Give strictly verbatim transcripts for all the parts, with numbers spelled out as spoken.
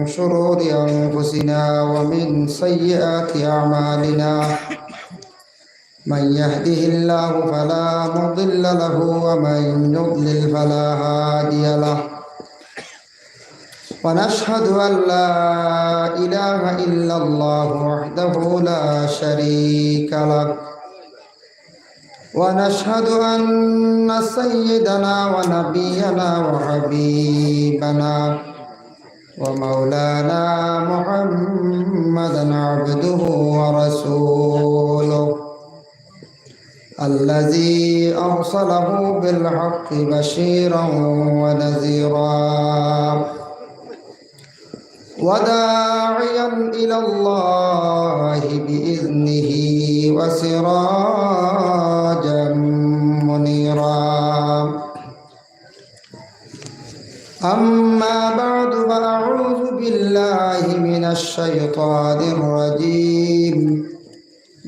شرور أنفسنا ومن سيئات أعمالنا. من يهده الله فلا مضل له ومن يضلل فلا هادي له. ونشهد أن لا إله إلا الله وحده لا شريك له. ونشهد أن سيدنا ونبينا وحبيبنا ومولانا محمدا عبده ورسوله، الذي أرسله بالحق بشيرا ونذيرا، وداعيا إلى الله بإذنه وسراجا منيرا. أما بعد، فأعوذ بالله من الشيطان الرجيم.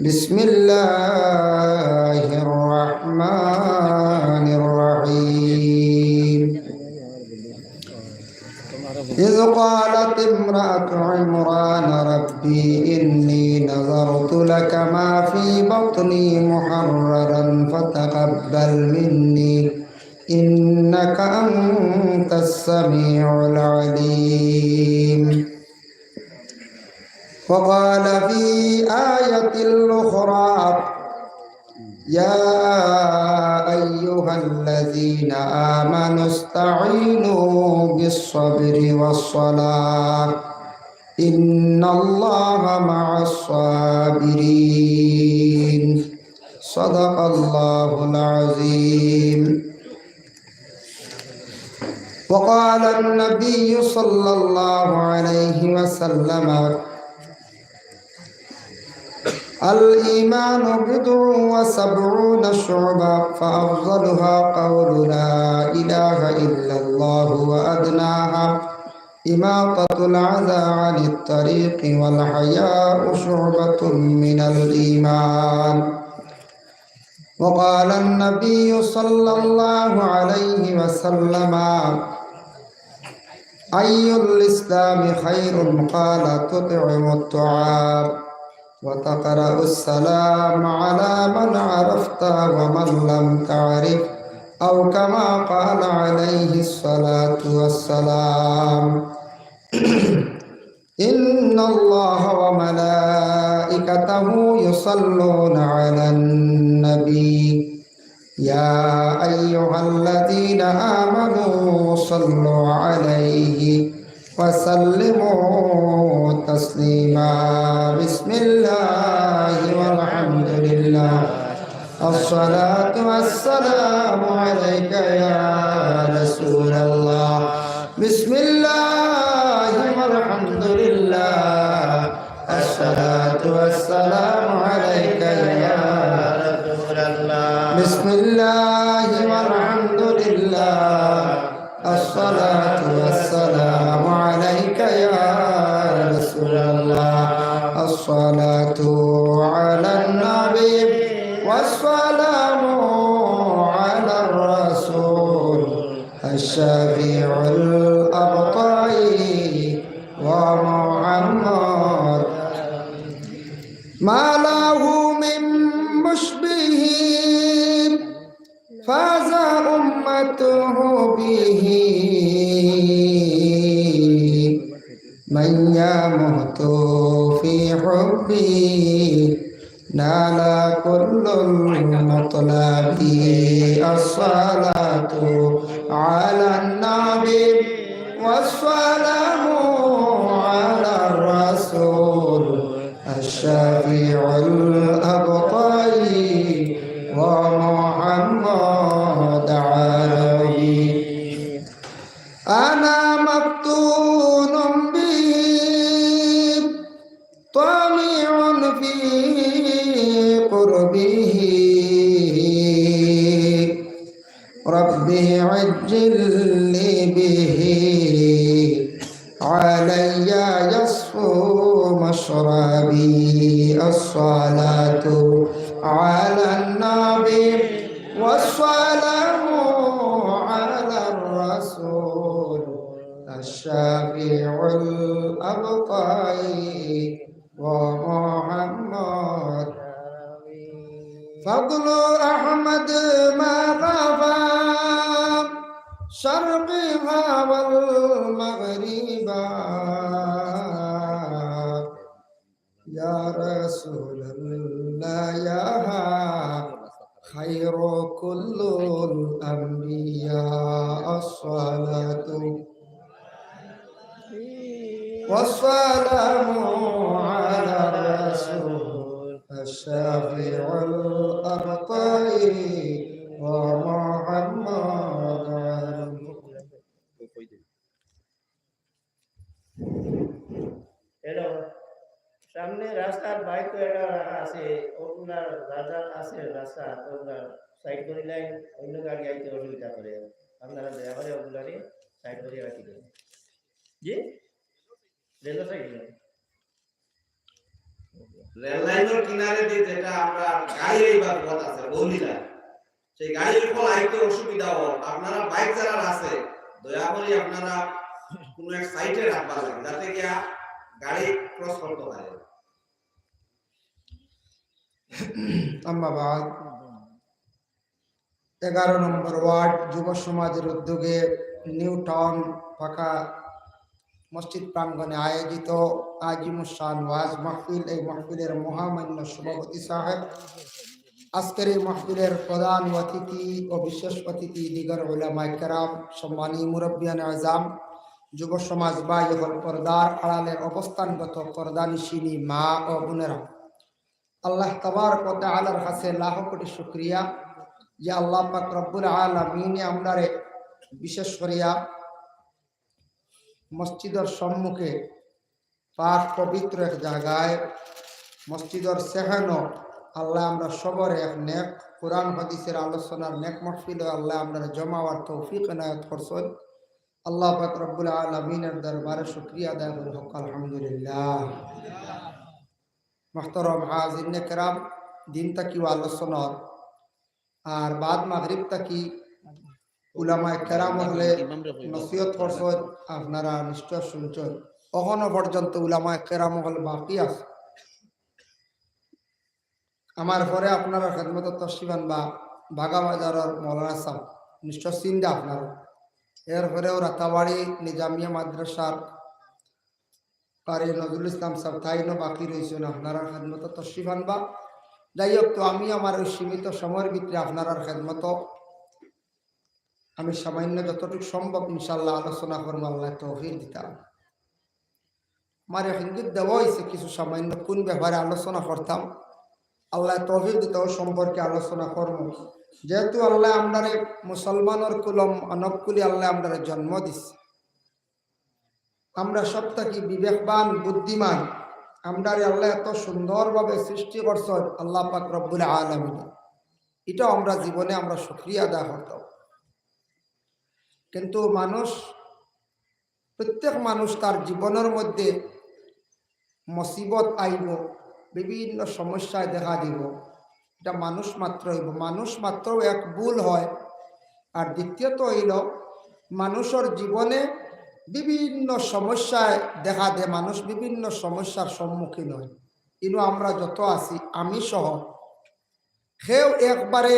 بسم الله الرحمن الرحيم. إذ قالت امرأة عمران رب إني نذرت لك ما في بطني محررا فتقبل مني إنك أنت السميع العليم. وقال في آية أخرى: يا أيها الذين آمنوا استعينوا بالصبر والصلاة إن الله مع الصابرين. صدق الله العظيم. وقال النبي صلى الله عليه وسلم: الإيمان بضع وسبعون شعبة، فأفضلها قول لا إله إلا الله، وأدناها إماطة الأذى عن الطريق، والحياء شعبة من الإيمان. وقال النبي صلى الله عليه وسلم: أي الإسلام خير؟ قال: تطعم الطعام وتقرأ السلام على من عرفت ومن لم تعرف، أو كما قال عليه الصلاة والسلام. إن الله وملائكته يصلون على النبي، يا أيها الذين آمنوا صلوا عليه وسلموا تسليما. بسم الله والحمد لله، الصلاة والسلام عليك يا رسول الله. بسم الله والحمد لله، الصلاة والسلام عليك يا رسول الله. بسم الله والحمد لله، الصلاة والسلام عليك يا رسول الله. الصلاة على النبي والسلام على الرسول الشفيع الأبطي ومحمد ما له من مشبه فاز أمته به. من يمت في حبه نال كل المطلب. الصلاة على النبي والسلام على الرسول الشفيع الأبطي ومحمد عربي. أنا مفتون به طامع في قربه. رب عجل لي به علي يصفو مشربي. الصلاة على النبي والسلام على الرسول الشافع الأبطال ومحمد. فضل أحمد ما غاب شرقها والمغربا. يا رسول الله يا خير كل الأنبياء الصلاة والسلام على الرسول الشافع الأبطال ومحمد. হ্যালো, সামনে রাস্তার বাইক তো একটা আছে, ওগুলার যার যার আছে রাস্তা, ওগুলা সাইড করিলাই, অন্য গাড়ি আইতে অসুবিধা করে। আপনারা দয়া করে ওগুলারে সাইড করে রাখি দেন। জি, রেল সাইড। রেল লাইনের কিনারে দিয়ে যেটা আমরা গাড়ি এইবার পথ আছে, বৌলিলা, সেই গাড়ির ফল আইতে অসুবিধা হয়। আপনারা বাইক যারা আছে, দয়া করে আপনারা কোনো এক সাইডে রাখবা লাগে, যাতে গিয়া গাড়ি ক্রস করতে পারে। আম্মা বাদ, এগারো নম্বর ওয়ার্ড যুব সমাজের উদ্যোগে নিউ টাউন পাকা মসজিদ প্রাঙ্গণে আয়োজিত আজিমুস শান ওয়াজ মাহফিল, এই মাহফিলের মহামান্য সভাপতি সাহেব, আজকের এই মাহফিলের প্রধান অতিথি ও বিশেষ অতিথি, দিগর উলামায়ে কেরাম, সম্মানী মুরব্বিয়ানে আজাম, যুব সমাজ ভাই হকল, পর্দার আড়ালের অবস্থানগত পর্দানিশিনী মা ও বোনেরা, আল্লাহ তাবারক ওয়া তাআলার কাছে লাখো কোটি শুকরিয়া যে আল্লাহ পাক রব্বুল আলামিনে আমরারে বিশেষ করিয়া মসজিদর সম্মুখে পাক পবিত্র এক জাগায় মসজিদর সেখানো আল্লাহ আমরা সবরে এক নেক কোরআন হাদিসের আলোচনার নেক মাহফিলো আল্লাহ আমরারে জমা হওয়ার তৌফিক এনায়েত করছইন। আল্লাহ পাক রব্বুল আলামিনের দরবারে শুকরিয়া আদায় করি, হক আলহামদুলিল্লাহ। মুহতারাম হাজিরিনে কেরাম, দিন থাকি আলোচনা আর বাদ মাগরিব থাকি উলামায়ে কেরাম হকলে নসিহত করছইন, আপনারা নিশ্চয় শুনছইন। অখনো পর্যন্ত উলামায়ে কেরাম হকল বাকি আছে। আমার পরে আপনারার খেদমতো তশরিফ আনবা বাগা বাজারর মৌলানা সাহেব, নিশ্চয় চিনবা আপনারা। এরপরেও রাতাবাড়ি নিজামিয়া মাদ্রাসার কারি নজরুল ইসলাম সাহেব, তাইনও বাকি রইছইন, আপনারার খেদমতো তশরিফ আনবা। যাই হোক, তো আমি আমার ওই সীমিত সময়ের ভিতরে আপনারার খেদমতো আমি সামান্য যতটুকু সম্ভব ইনশাআল্লাহ আলোচনা করমু, আল্লাহ তৌফিক দিতা। আমারে হিন্দুত দেওয়া হইছে কিছু সামান্য কোন ব্যাপারে আলোচনা করতাম, আল্লাহ তৌফিক দিতা ও সম্পর্কে আলোচনা করমু। যেহেতু আল্লাহ আমরারে মুসলমানর কুলম মানব কুলি আল্লাহ আমরারে জন্ম দিছে, আমরা সব থাকি বিবেকবান, বুদ্ধিমান, আমরারে আল্লাহ এত সুন্দরভাবে সৃষ্টি করছইন আল্লাহ পাক রব্বুল আলামিন। এটাও আমরা জীবনে আমরা শুকরিয়া আদায় করতাম। কিন্তু মানুষ, প্রত্যেক মানুষ তার জীবনের মধ্যে মুসিবত আইব, বিভিন্ন সমস্যায় দেখা দিব। এটা মানুষ মাত্র অইব। মানুষ মাত্র এক ভুল হয়, আর দ্বিতীয়ত অইল মানুষর জীবনে বিভিন্ন সমস্যায় দেখা দেয়, মানুষ বিভিন্ন সমস্যার সম্মুখীন হয়। ইনো আমরা যত আছি, আমি সহ, কেউ একবারে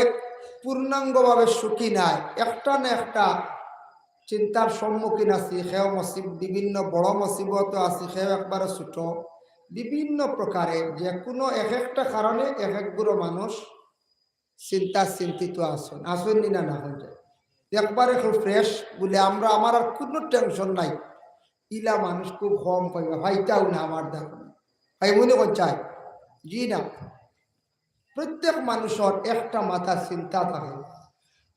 পূর্ণাঙ্গভাবে সুখী নাই, একটা না একটা চিন্তার সম্মুখীন আছি। কেউ মুসিব-, বিভিন্ন বড় মুসিবত আছি, কেউ একবারে ছোট, বিভিন্ন প্রকারে যে কোনো এক একটা কারণে এক এক গুরু মানুষ চিন্তা চিন্তিত আছইন, আছইন নি না, না হন যায়। একবারে খুব ফ্রেশ বলে আমরা, আমার আর কোনো টেনশন নাই, ইলা মানুষ খুব কম পাইবা, পাইতাও না আমার দেখো। পাইব নি কইন চাই? জি না। প্রত্যেক মানুষর একটা মাথা চিন্তা থাকে।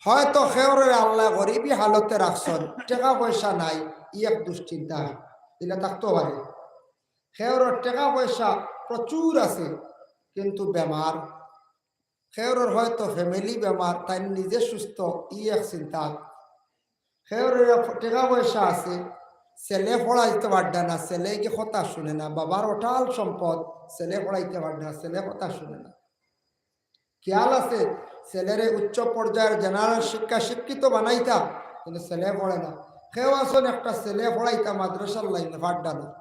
হয়তো কেউরে আল্লাহ গরিবী হালতে রাখছইন, টেকা পয়সা নাই, ই এক দুশ্চিন্তা, ইলা থাকতো পারে। কেউর টেকা পয়সা প্রচুর আছে, কিন্তু বেমার। কেউর হয়তো ফ্যামিলি বেমার, তাই নিজে সুস্থ, ই এক চিন্তা। কেউর টেকা পয়সা আছে, ছেলে পড়াইতে পারডা না, ছেলে কি কথা শুনে না, বাবার অটাল সম্পদ, ছেলে পড়াইতে পারডা না, ছেলে কথা শুনে না। খেয়াল আছে, ছেলেরে উচ্চ পর্যায়ের জেনারেল শিক্ষা শিক্ষিত বানাইতা, কিন্তু ছেলে পড়ে না। কেউ আছইন একটা ছেলে পড়াইতা মাদ্রাসার লাইনে পাঠদানো,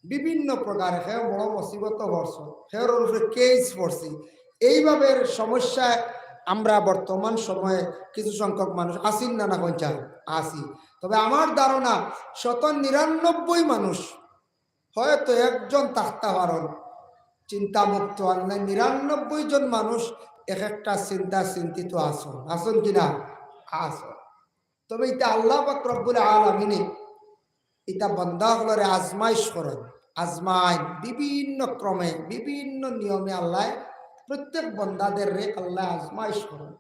বিভিন্ন প্রকারে কেউ বড় মুসিবতো পড়ছইন, কেউর উপরে কেস পড়ছে। এইভাবে সমস্যায় আমরা বর্তমান সময়ে কিছু সংখ্যক মানুষ আছি না, না কোন চাই? আছি। তবে আমার ধারণা শত নিরানব্বই মানুষ, হয়তো একজন থাকতা পারইন চিন্তামুক্ত, আর না নিরানব্বই জন মানুষ এক একটা চিন্তা চিন্তিত আছইন, আছইন কি না? আছইন। তবে ইটা আল্লাহ পাক রব্বুল আলামিনে ইটা বন্দা অকলরে আজমাইশ করইন, আজমাইন বিভিন্ন ক্রমে বিভিন্ন নিয়মে আল্লাহ প্রত্যেক বন্দাদেররে আল্লাহ আজমাইশ করইন।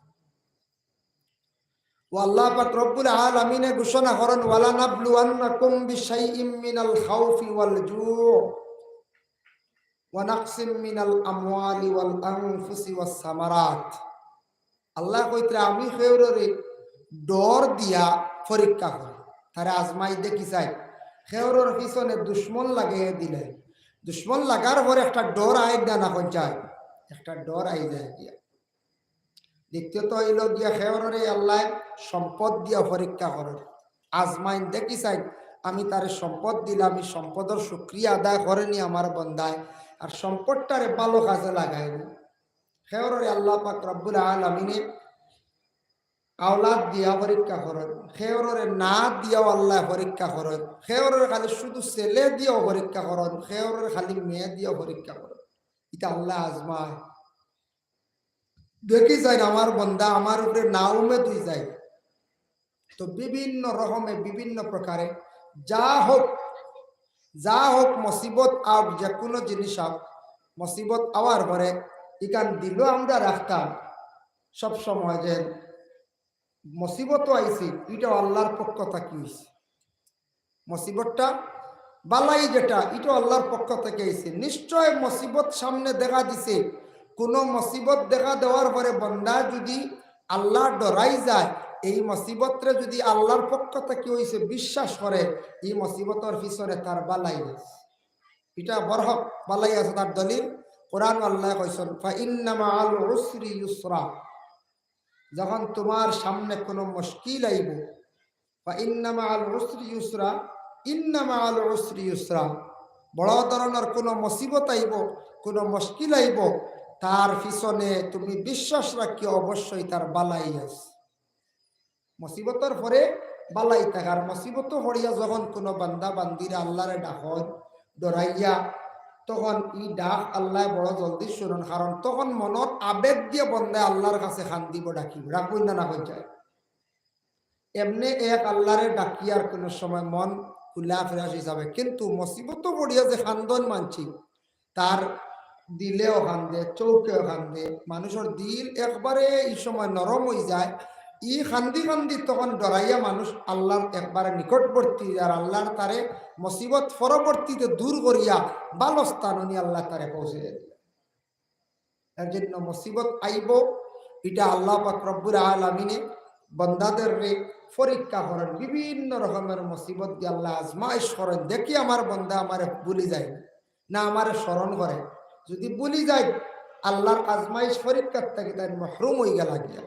ও আল্লাহ পাক রব্বুল আলামিনে ঘোষণা করইন, "ওয়ালানাবলুওয়ান্নাকুম বিশাইইম মিনাল খাউফি ওয়াল জুই ওয়া নাকসিম মিনাল আমওয়ালি ওয়াল আনফুসি ওয়াস সামারাত।" আল্লাহ কইতরা, "আমি কেউররে ডর দিয়া পরীক্ষা করি, তারে আজমাই দেখি চাই।" কেউরর পিছনে দুশমন লাগাইয়া দিলে, দুশমন লাগার পরে একটা ডর আয় না, না কোন চাই? একটা ডর আই যায় গিয়া। দ্বিতীয়ত অইলো গিয়া কেউররে আল্লাহ সম্পদ দিয়া পরীক্ষা করইন, আজমাইন দেখি চাই, আমি তারে সম্পদ দিলাম, আমি সম্পদর শুকরিয়া আদায় করেনি আমার বন্দায়, আর সম্পদটারে ভালো কাজে লাগায়নি। কেউররে আল্লাহ পাক রব্বুল আলামিনে আওলাদ দিয়া পরীক্ষা করইন, কেউররে না দিয়াও আল্লাহ পরীক্ষা করইন, কেউররে খালি শুধু ছেলে দিয়াও পরীক্ষা করইন, কেউররে খালি মেয়ে দিয়াও পরীক্ষা করইন। ইটা আল্লাহ আজমায়। দেখি চাইন আমার বন্দা আমার উপরে না উমেদ অই যায়। তো বিভিন্ন রকমে বিভিন্ন প্রকারে যা হোক, যা হোক মুসিবত আউক, যে কোনো জিনিস আউক, মুসিবত আওয়ার পরে ইখান দিলো আমরা রাখতাম সব সময় যে মুসিবত আইছে, ইটাও আল্লাহর পক্ষ থাকি অইছে। মুসিবতটা বালাই যেটা, ইটাও আল্লাহর পক্ষ থাকি আইছে। নিশ্চয় মুসিবত সামনে দেখা দিছে, কোনো মুসিবত দেখা দেওয়ার পরে বন্দা যদি আল্লাহ ডরাই যায়, এই মুসিবতরে যদি আল্লাহর পক্ষ থাকি অইছে বিশ্বাস করে, এই মুসিবতর পিছনে তার বালাই আছে। ইটা বড় হক বালাই আছে, তার দলিল কোরআন আল্লাহ কইছইন, "ফাইন্না মাআল উসরি ইউসরা।" যখন তোমার সামনে কোনো মুশকিল আইবো, "ফাইন্না মাআল উসরি ইউসরা, ইন্না মাআল উসরি ইউসরা।" বড় ধরনের কোনো মুসিবত আইবো, কোনো মুশকিল আইবো, তার পিছনে তুমি বিশ্বাস রাখিও, অবশ্যই তার বালাই আছে। মুসিবতর পরে বালাই থাকে। আর মুসিবতো পড়িয়া যখন কোনো বান্দা বান্দিরা আল্লাহরে ডাকইন ডরাইয়া, তখন ই ডাক আল্লাহ বড় জলদি শুনইন, কারণ তখন মনর আবেগ দিয়া বন্দায় আল্লাহর কাছে কান্দিবো, ডাকিবো, ডাকইন না, না কই যায়। এমনে এক আল্লাহরে ডাকিয়ার কোনো সময় মন খুলা ফ্রেশ হিসাবে, কিন্তু মুসিবতো পড়িয়া যে কান্দন মানছি, তার দিলেও কান্দে, চউখেও কান্দে, মানুষর দিল একবারে ই সময় নরম অই যায়। ই কান্দি কান্দি তখন ডরাইয়া মানুষ আল্লাহর একবারে নিকটবর্তী, আর আল্লাহর তারে মুসিবত পরবর্তীতে দূর করিয়া ভালো স্থানো নি আল্লাহ তারে পৌঁছে দেয়। এর জন্য মুসিবত আইবো, ইটা আল্লাহ পাক রব্বুল আলামিনে বন্দাদেররে পরীক্ষা করইন, বিভিন্ন রকমের মুসিবত দিয়া আল্লাহ আজমাইশ করইন, দেখি আমার বন্দা আমারে ভুলি যায় না আমারে স্মরণ করে। যদি ভুলি যায়, আল্লাহর আজমাইশ পরীক্ষার থাকি তাইন মাহরুম অই গেলা গিয়া।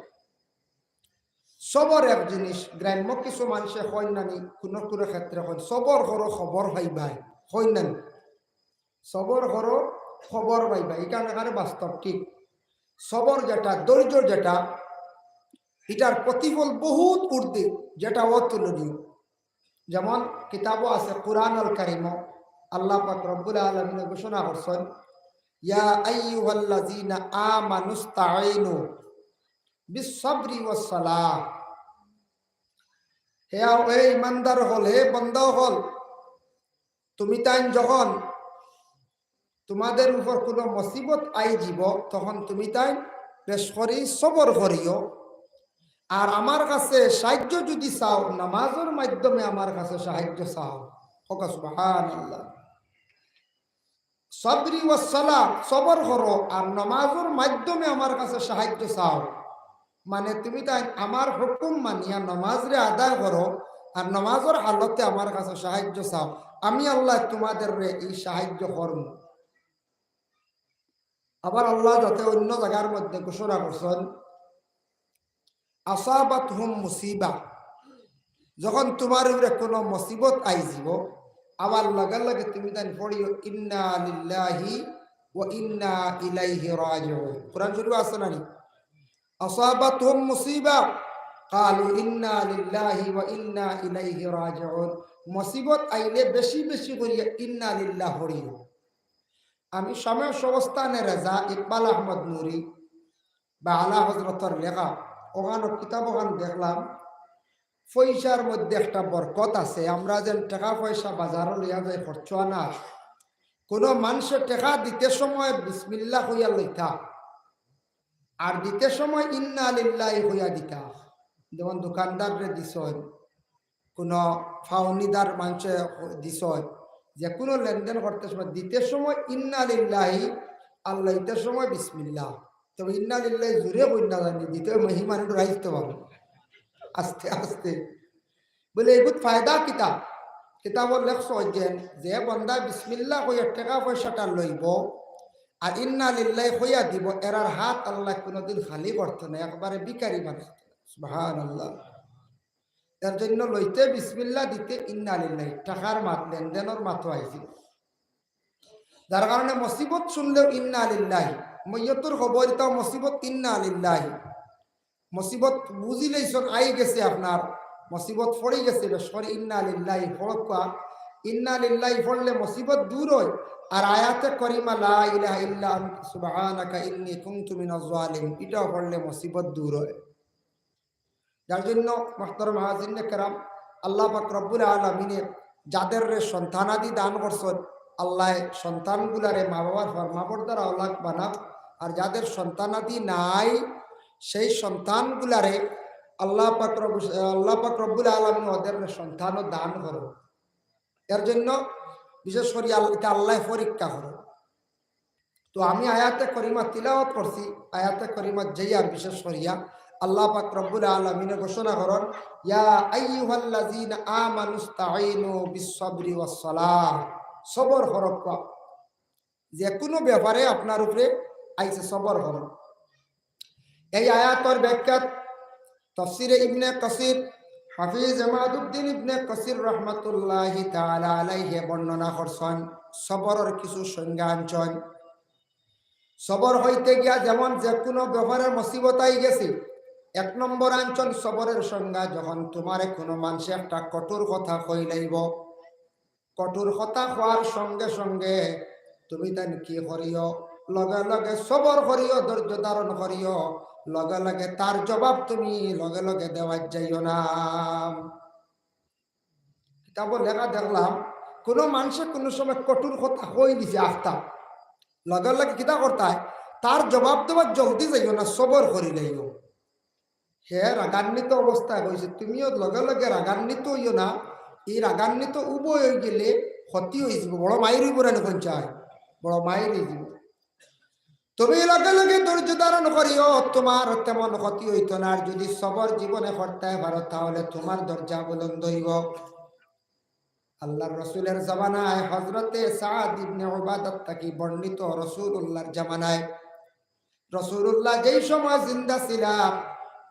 সবর এক জিনিস, গ্রাম্য কিছু মানষে কইন নানি, কোনো কোনো ক্ষেত্রে কইন, "সবর করো, খবর পাইবায়", কইন নানি? সবর করো, খবর পাইবায়, ইখান একেবারে বাস্তব ঠিক। সবর যেটা, ধৈর্য যেটা, ইটার প্রতিফল বহুত ঊর্ধ্বে, যেটা অতুলনীয়। যেমন কিতাবো আছে, কোরআনুল কারীমো আল্লাহ পাক রব্বুল আলামিনে ঘোষণা করছইন, "ইয়া আইয়ুহাল্লাযীনা আমানুস্তাঈনু বিস সাবরি ওয়াস সালাহ।" হে আ-, হে ইমানদার অকল, হে বন্দা অকল, তুমি তাইন যখন তোমাদের উপর কোনো মুসিবত আই যিবো, তখন তুমি তাইন বেশ করি সবর করিও। আর আমার কাছে সাহায্য যদি চাও, নামাজর মাধ্যমে আমার কাছে সাহায্য চাও। কউক্কা সুবহানাল্লাহ। সাবরি ওয়াস সালাহ, সবর করো, আর নামাজর মাধ্যমে আমার কাছে সাহায্য চাও। মানে, তুমি তাইন আমার হুকুম মানিয়া নামাজরে আদায় করো, আর নামাজর হালতে আমার কাছে সাহায্য চাও, আমি আল্লাহ তোমাদেররে এই সাহায্য করমু। আবার আল্লাহ যাতে অন্য জাগার মধ্যে ঘোষণা করছইন, "আসাবাতহুম মুসিবা", যখন তুমার উপরে কুনু মুসিবত আইযিবো, আবার লগে লগে তুমি তাইন পড়িও, "ইন্না লিল্লাহি ওয়া ইন্না ইলাইহি রাজিউন।" কোরআন শরীফো আছে না নি? "আসাবাতহুম মুসিবা, ক্বালু ইন্না লিল্লাহি ওয়া ইন্না ইলাইহি রাজিউন।" মুসিবত আইলে বেশি বেশি করিয়া ইন্না লিল্লাহ পড়িও। আমি সময় অবস্থানে রেজা ইকবাল আহমদ নুরি বা আলা হজরতর লেখা অখান কিতাব অখান দেখলাম, পয়সার মধ্যে একটা বরকত আছে। আমরা যেন টেকা পয়সা বাজারো লইয়া যাই খরচ না, কুনু মানষে টেকা দিতে সময় বিসমিল্লাহ কইয়া লইতা, আর দিতে সময় ইন্না লিল্লাহি কইয়া দিতা। যেমন দোকানদাররে দিছইন, কুনু পাওনিদার মানষে দিছইন, যে কুনু লেনদেন করতে সময়, দিতে সময় ইন্না লিল্লাহি আর লইতে সময় বিসমিল্লাহ। তবে ইন্না লিল্লাহি জোরে কইন না জানি, দিতে মহিমান একটু রাইখতে পারো আস্তে আস্তে। বলে, "এগুত ফায়দা কিতা?" কিতাবো লেখছে যে, যে বন্দা বিসমিল্লাহ কইয়া টেকা পয়সাটা লইবো আর ইন্না লিল্লাহি কইয়া দিবো, এরার হাত আল্লায় কুনুদিন খালি করতো না, একবারে ভিখারি বানাইতো না। সুবহানাল্লাহ। এর জন্য লইতে বিসমিল্লাহ, দিতে ইন্না লিল্লাহি, টেকার মাত, লেনদেনর মাতও আইছে। যার কারণে মুসিবত শুনলেও ইন্না লিল্লাহি, মইয়তর খবর ইতাও মুসিবত, ইন্না লিল্লাহি। মুসিবত বুঝি লইছইন, আই গেছে আপনার, মুসিবত পড়ি গেছে, বেশ করি ইন্না লিল্লাহি পড়উক্কা। ইন্না লিল্লাহি পড়লে মুসিবত দূর অয়। আর আয়াতে করিমা লা ইলাহা ইল্লা আনতা সুবহানাকা ইন্নী কুনতু মিনাজ জালিমিন, ইটাও পড়লে মুসিবত দূর অয়। যার জন্য মোহতরম হাজিরিনে কেরাম, আল্লাহ পাক রব্বুল আলামিনে যাদেররে সন্তানাদি দান করছইন, আল্লায় সন্তানগুলারে মা বাবার ফরমাবরদার আওলাদ বানাউক। আর যাদের সন্তানাদি নাই, সেই সন্তানগুলারে আল্লাহ পাক রব-, আল্লাহ পাক রব্বুল আলামিন ওদের সন্তানও দান করো। এর জন্য বিশেষ করি আল-, এটা আল্লায় পরীক্ষা করো। তো আমি আয়াতে করিমা তিলাওয়াত করছি, আয়াতে করিমা যেই আর বিশেষ করিয়া আল্লাহ পাক রব্বুল আলামিনে ঘোষণা করইন, "ইয়া আইয়ুহাল্লাযীনা আমানুস্তাঈনু বিস-সাবরি ওয়াস-সালাহ।" সবর করো, যে কুনু ব্যাপারে আপনার উপরে আইছে, সবর করো। এই আয়াতর ব্যাখ্যাত তফসিরে ইবনে কাসির, হাফিজ ইমাদুদ্দিন ইবনে কাসির রহমাতুল্লাহি তাআলা আলাইহি বর্ণনা করছইন, সবরর কিছু সংজ্ঞা আনছইন। সবর হইতে গিয়া যেমন যে কুনু ব্যাপারে মুসিবত আই গেছে, এক নম্বর আনছইন সবরর সংজ্ঞা, যখন তুমারে কুনু মানষে একটা কঠোর কথা কইলাইবো, কঠোর কথা কওয়ার সঙ্গে সঙ্গে তুমি তাইন কি করিও? লগে লগে সবর করিও, ধৈর্য ধারণ করিও, লগে লগে তার জবাব তুমি লগে লগে দেওয়াত যাইও না। কিতাবো লেখা দেখলাম, কুনু মানষে কুনু সময় কঠোর কথা কই দিছে আখতা, লগে লগে কিতা করতায়, তার জবাব দেওয়াত জলদি যাইও না, সবর করিলাইও। হে রাগান্বিত অবস্থায় কইছে, তুমিও লগে লগে রাগান্বিত অইও না। এই রাগান্বিত উভয় অই গেলে ক্ষতি অইযিবো, বড় মাইর অইবো না নি, কইন চাই, বড় মাইর অইযিবো। তুমি লগে লগে ধৈর্য ধারণ করিও, তুমার তেমন ক্ষতি অইতো না। আর যুদি সবর জীবনে করতায় পারো, তাহলে তুমার দরজা বুলন্দ অইবো। আল্লাহর রসুলের জামানায় হযরতে সাদ ইবনে উবাদাত থাকি বর্ণিত, রাসূলুল্লাহর জামানায় রাসূলুল্লাহ যেই সময় জিন্দা ছিলা,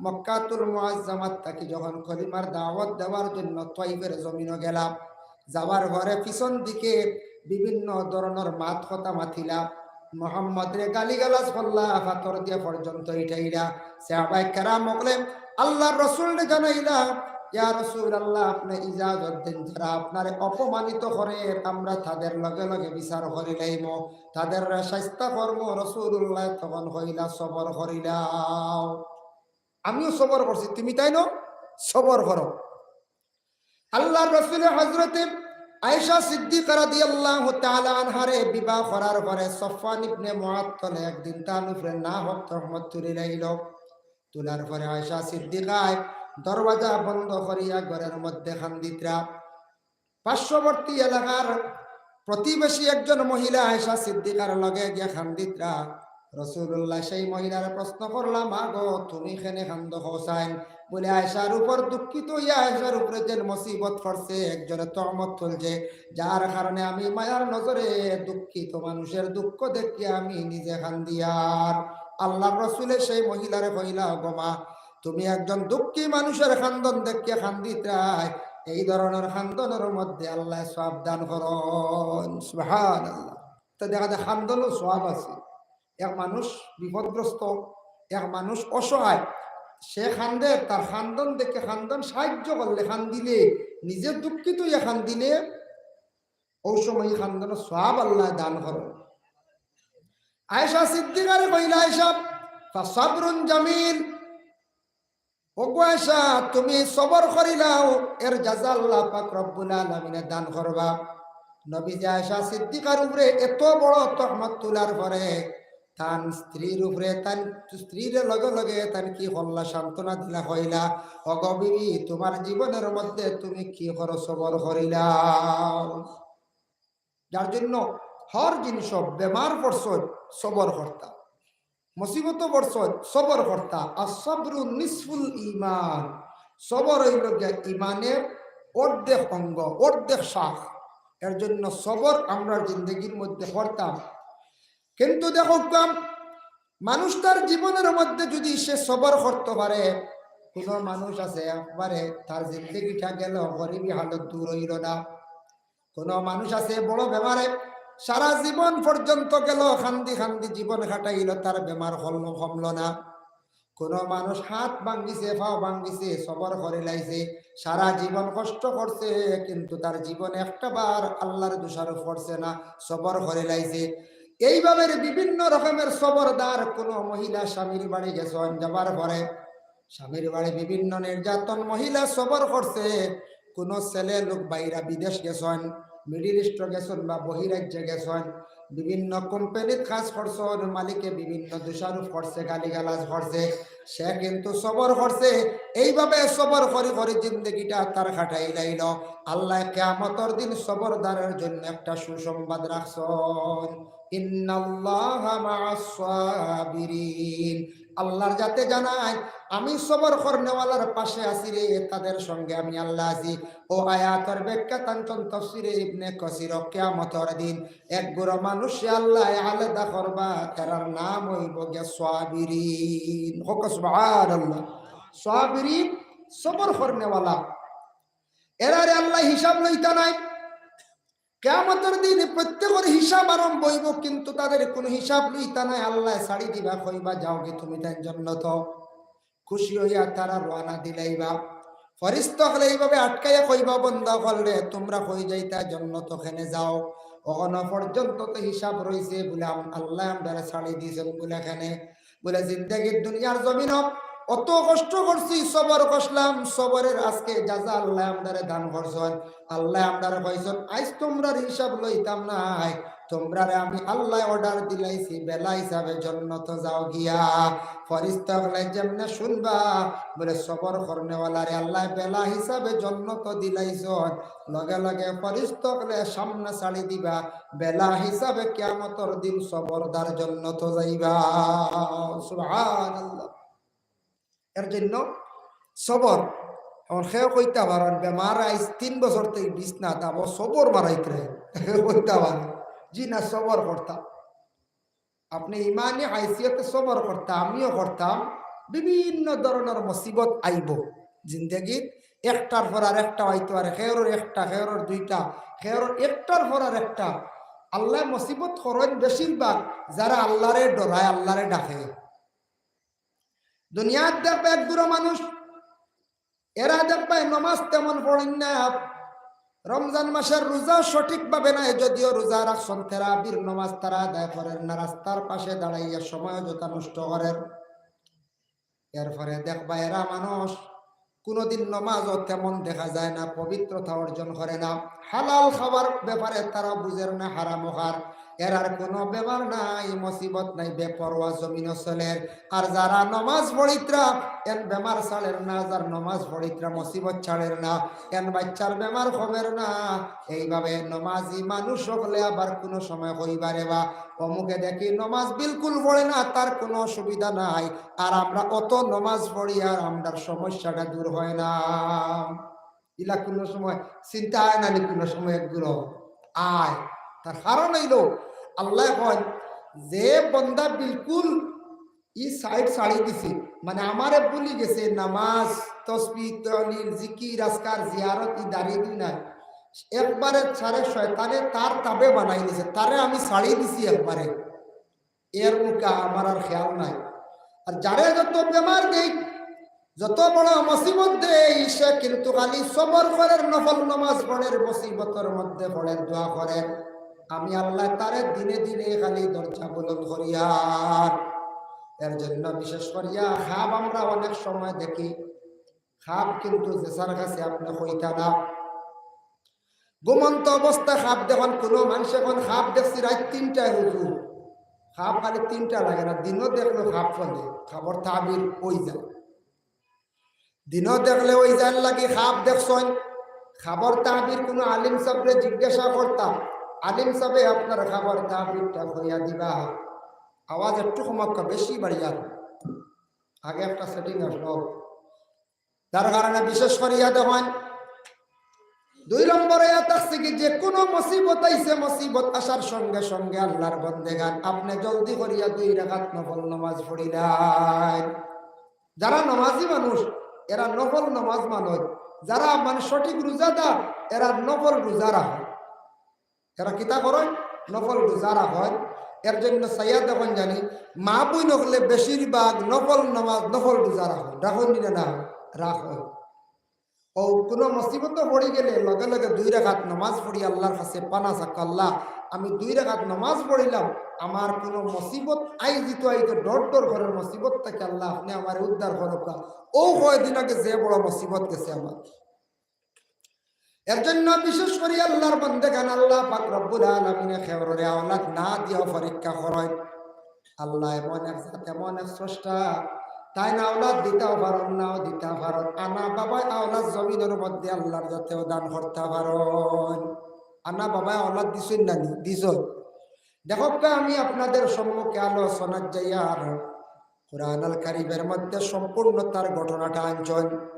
মক্কাতুল মুআজ্জামাত থাকি যখন কলিমার দাওয়াত দেওয়ার জন্য তাইফের জমিনো গেলা, যাওয়ার পরে পিছন দিকে বিভিন্ন ধরনর মাত কথা মাতিলা, মোহাম্মদরে গালিগালাজ করলা, পাথর দিয়া পর্যন্ত ইটাইলা। সাহাবায়ে কেরাম অকলে আল্লাহর রসুলরে জানাইলা, ইয়া রাসূলুল্লাহ, আপনে ইজাজত দেইন, যারা আপনারে অপমানিত করের, আমরা তাদের লগে লগে বিচার করিলাইমু, তাদেররে শায়েস্তা করমু। রাসূলুল্লাহ তখন কইলা, সবর করিলাও। আমিও সবর করছি, তুমি তাইনও সবর করো। আল্লাহর রসুলে হযরতে আয়েশা সিদ্দিকা রাদিয়াল্লাহু তাআলা আনহারে বিবাহ করার পরে সফওয়ান ইবনে মুআত্তলে একদিন তান উপরে নাহক তহমত তুলিলাইলো। তুলার পরে আয়েশা সিদ্দিকায় দরওয়াজা বন্ধ করিয়া ঘরর মধ্যে কান্দিত্রা। পার্শ্ববর্তী এলাকার প্রতিবেশী একজন মহিলা আয়েশা সিদ্দিকার লগে গিয়া কান্দিত্রা। রাসূলুল্লাহ সেই মহিলারে প্রশ্ন করলা, "মা গো, তুমি কেনে কান্দো কওছাইন?" বলে, "আয়েশার উপর দুঃখিত অইয়া আয়েশার উপরে যে মুসিবত পড়ছে, একজনে তহমত তুলছে, যার কারণে আমি মায়ার নজরে দুঃখিত, মানুষের দুঃখ দেখিয়া আমি নিজে কান্দিয়ার।" আল্লাহর রসুলে সেই মহিলারে কইলা, "গো মা, তুমি একজন দুঃখী মানুষের কান্দন দেখিয়া কান্দিত্রায়, এই ধরনের কান্দনের মধ্যে আল্লায় সওয়াব দান করইন। সুবহানাল্লাহ। তো দেখা যায় কান্দনও সওয়াব আছে। এক মানুষ বিপদগ্রস্ত, এক মানুষ অসহায়, সে কান্দে, তার কান্দন দেখে কান্দন সাহায্য করলে, কান্দিলে, নিজে দুঃখিত অইয়া কান্দিলে, অউ সময় কান্দনর সওয়াব আল্লায় দান করইন। আয়েশা সিদ্দিকারে কইলা, আয়েশা, "ফাসাবরুন জামিল।" ওগো আয়েশা, তুমি সবর করিলাও, এর জাযা আল্লাহ পাক রব্বুল আলামিনে দান করবা। নবীজি আয়েশা সিদ্দিকার উপরে এত বড় তহমত তুলার পরে তান স্ত্রীর উপরে, তান স্ত্রীরে লগে লগে তান কি করলা, সান্ত্বনা দিলা, কইলা, "ওগো বিবি, তুমার জীবনের মধ্যে তুমি কি করো সবর করিলাও।" যার জন্য হর জিনিস, বেমার পড়ছইন, সবর করতা, মুসিবত পড়ছইন, সবর করতা। "আস-সাবরু নিসফুল ঈমান", সবর অইলো গিয়া ইমানের অর্ধেক অঙ্গ, অর্ধেক শাখ। এর জন্য সবর আমরার জিন্দেগির মধ্যে করতাম। কিন্তু দেখো কাম, মানুষ তার জীবনের মধ্যে যদি সে সবর করতে পারে, কোনো মানুষ আছে একবারে তার জিন্দেগিটা গেল, গরিবী হালত দূর অইল না। কোনো মানুষ আছে বড় বেমারে সারা জীবন পর্যন্ত গেল, কান্দি কান্দি জীবন কাটাইল, তার বেমার কমল, কমল না। কোনো মানুষ হাত ভাঙ্গিছে, পাও ভাঙ্গিছে, সবর করিলাইছে, সারা জীবন কষ্ট করছে, কিন্তু তার জীবন একটা বার আল্লাহর দোষারোপ করছে না, সবর করিলাইছে। এইভাবে বিভিন্ন রকমের সবরদার। কোনো মহিলা স্বামীর বাড়ি গেছইন, যাবার পরে স্বামীর বাড়ি বিভিন্ন নির্যাতন, মহিলা সবর করছে। কোনো ছেলে লোক বাইরা বিদেশ গেছইন, মিডল ইস্ট গেছইন বা বহিরাজ্যে গেছইন, বিভিন্ন কোম্পানিত কাজ করছইন, মালিকে বিভিন্ন দোষারোপ করছে, গালিগালাজ করছে, সে কিন্তু সবর করছে। এইভাবে সবর করি করি জিন্দেগিটা তার কাটাইলাইল। আল্লায় কিয়ামতর দিন সবরদারের জন্য একটা সুসংবাদ রাখছইন, "ইন্নাল্লাহা মা'আস সাবিরিন।" আল্লাহর জাতে জানায়, "আমি সবর করনেওয়ালার পাশে আছি রে, তাদের সঙ্গে আমি আল্লাহ আছি।" ও আয়াতর ব্যাখ্যা তানছইন তফসিরে ইবনে কাসির, কিয়ামতর দিন এক গুরু মানুষরে আল্লায় আলাদা করবা, এরার নাম অইবো গিয়া সাবিরিন। কউক্কা সুবহানাল্লাহ। সাবিরিন, সবর করনেওয়ালা। এরারে আল্লায় হিসাব লইতা নায়। কিয়ামতর দিন প্রত্যেকর হিসাব আরম্ভ অইবো, কিন্তু তাদের কোনো হিসাব লইতা নায়। আল্লায় ছাড়ি দিবা, কইবা, "যাওগি তুমি তাইন জন্নতো।" খুশি অইয়া তারা রওয়ানা দিলাইবা। ফিরিস্তা অকলে এইভাবে আটকাইয়া কইবা, "বন্দা অকলরে, তুমরা কই যাইতা, জন্নতো কেনে যাও? অখনো পর্যন্ত তো হিসাব রইছে।" বুলে, "আম-, আল্লায় আমরারে ছাড়ি দিছইন।" বুলে, "কেনে?" বুলে, "জিন্দেগির দুনিয়ার জমিনো অত কষ্ট করছি, সবর করলাম, সবরের আজকে জাযা আল্লায় আমরারে দান করছইন। আল্লায় আমরারে কইছইন, 'আইজ তুমরার হিসাব লইতাম নায়, তুমরারে আমি আল্লায় অর্ডার দিলাইছি, বেলা হিসাবে জন্নতো যাও গিয়া।'" ফিরিস্তা অকলে যেমনে শুনবা, বুলে, "সবর করনেওয়ালারে আল্লায় বেলা হিসাবে জন্নতো দিলাইছইন।" লগে লগে ফিরিস্তা অকলে সামনে ছাড়ি দিবা, বেলা হিসাবে কিয়ামতর দিন সবরদার জন্নতো যাইবা। সুবহানাল্লাহ। এর জন্য সবর। এখন কেউ কইতা পারইন, "বেমার আইজ তিন বছর থাকি বিছনাত, আবো সবর মারাইতরে।" কইতা পারইন। জি না, সবর করতা। আপনে ইমানি হাইসিয়তে সবর করতা, আমিও করতাম। বিভিন্ন ধরনর মুসিবত আইবো জিন্দেগিত, একটার পর আর একটা আইতো পারে, কেউরর একটা, কেউরর দুইটা, কেউরর একটার পর আর একটা। আল্লায় মুসিবত করইন বেশিরভাগ যারা আল্লারে ডরায়, আল্লারে ডাকে। দুনিয়াত দেখবা এক গুরু মানুষ, এরা দেখবায় নমাজ তেমন পড়ইন না, রমজান মাসর রোজা সঠিকভাবে নাই, যদিও রোজা রাখছইন, তেরাবির নমাজ তারা আদায় করইন না, রাস্তার পাশে দাঁড়াইয়া সময় অযথা নষ্ট করইন। এরপরে দেখবা এরা মানুষ কুনুদিন নমাজও তেমন দেখা যায় না, পবিত্রতা অর্জন করে না, হালাল খাবার ব্যাপারে তারা বুঝের না, হারামও খার। এরার কুনু বেমার নাই, মুসিবত নাই, বেপরোয়া জমিনো চলের। আর যারা নমাজ পড়িত্রা, এন বেমার ছাড়ের না, যার নমাজ পড়িত্রা মুসিবত ছাড়ের না, এন বাইচ্চার বেমার কমের না। এইভাবে নমাজি মানুষ অকলে আবার কুনু সময় কইবা রে বা, অমুকে দেখি নমাজ বিলকুল পড়ে না, তার কুনু অসুবিধা নাই। আর আমরা অত নমাজ পড়ি আর আমরার সমস্যাটা দূর হয় না। ইলা কুনু সময় চিন্তা আয় না নি, কুনু সময় একগুলো আয়। তার কারণ অইলো, আল্লায় কইন, যে বন্দা বিলকুল ই সাইড ছাড়ি দিছি, মানে আমারে ভুলি গেছে, নামাজ, তসবি, তহলিল, জিকির, আজকার, জিয়ারত, ই দাড়ি দুই নাই। একবারে ছাড়ে শয়তানে তার তাবে বানাই দিছে, তারে আমি ছাড়ি দিছি একবারে। এর মুখে আমার আর খেয়াল নাই। আর যারে যত বেমার দেই, যত বড় মুসিবত দেই, সে কিন্তু খালি সবর করের, নফল নামাজ পড়ের, মুসিবতর মধ্যে পড়ের, দোয়া করের। আমি আল্লাহ তারে দিনে দিনে খালি দরজা বুলন্দ করিয়ার। এর জন্য বিশেষ করিয়া খাব আমরা অনেক সময় দেখি, খাব কিন্তু যেসার কাছে আপনে কইতা না। ঘুমন্ত অবস্থা খাব দেখইন, কুনু মানষে কইন খাব দেখছি রাইত তিনটায় হুজুর। খাব খালি তিনটা লাগে না, দিনও দেখলেও খাব ফলে, খাবর তাবির অই যায়। দিনও দেখলে অই যায় লাগি খাব দেখছইন। খাবর তাবির কুনু আলিম সাবরে জিজ্ঞাসা করতা, আলিম সাবে আপনার খাবর তাবিরটা কইয়া দিবা। আওয়াজ একটু কমাক্কা, বেশি বাড়িয়া। আগে একটা সেটিং আসলো, যার কারণে বিশেষ করিয়া দেখইন, দুই নম্বরে ইয়া থাকছে কি, যে কুনু মুসিবত আইছে, মুসিবত আসার সঙ্গে সঙ্গে আল্লাহর বন্দেগান, আপনে জলদি করিয়া দুই রাকাত নফল নামাজ পড়িলাইন। যারা নামাজি মানুষ, এরা নফল নামাজ মানইন। যারা মানে সঠিক রোজাদার, এরা নফল রোজা রাখইন। এরা কিতা করইন? নফল রোজা রাখইন। এর জন্য চাইয়া দেখইন জানি, মা বইন অকলে বেশিরভাগ নফল নামাজ, নফল রোজা রাখইন। রাখইন নি না? রাখইন। অউ কুনু মুসিবতো পড়ি গেলে লগে লগে দুই রাকাত নামাজ পড়ি আল্লাহর কাছে পানা চাউক, "আল্লাহ, আমি দুই রাকাত নামাজ পড়িলাম, আমার কুনু মুসিবত আইজিতো আইতো ডর ডর করের, মুসিবত থাকি আল্লাহ আপনে আমারে উদ্ধার করউক্কা।" অউ কয়দিন আগে যে বড় মুসিবত গেছে আমার। এর জন্য বিশেষ করি আল্লাহর বন্দেগান, আল্লাহ পাক রব্বুল আলামিনে কেউররে আওলাদ না দিয়া পরীক্ষা করইন। আল্লাহ এমন এক জাত, এমন এক স্রষ্টা, তাইন আওলাদ দিতাও পারইন, নাও দিতা পারইন। আনা বাবায় আওলাদ জমিনর মধ্যে আল্লাহর জাতেও দান করতা পারইন। আনা বাবায় আওলাদ দিছইন না নি? দিছইন। দেখউক্কা, আমি আপনাদের সম্মুখে আলোচনাত যাইয়ার কুরআনুল কারীমের মধ্যে সম্পূর্ণ তার ঘটনাটা আনছইন।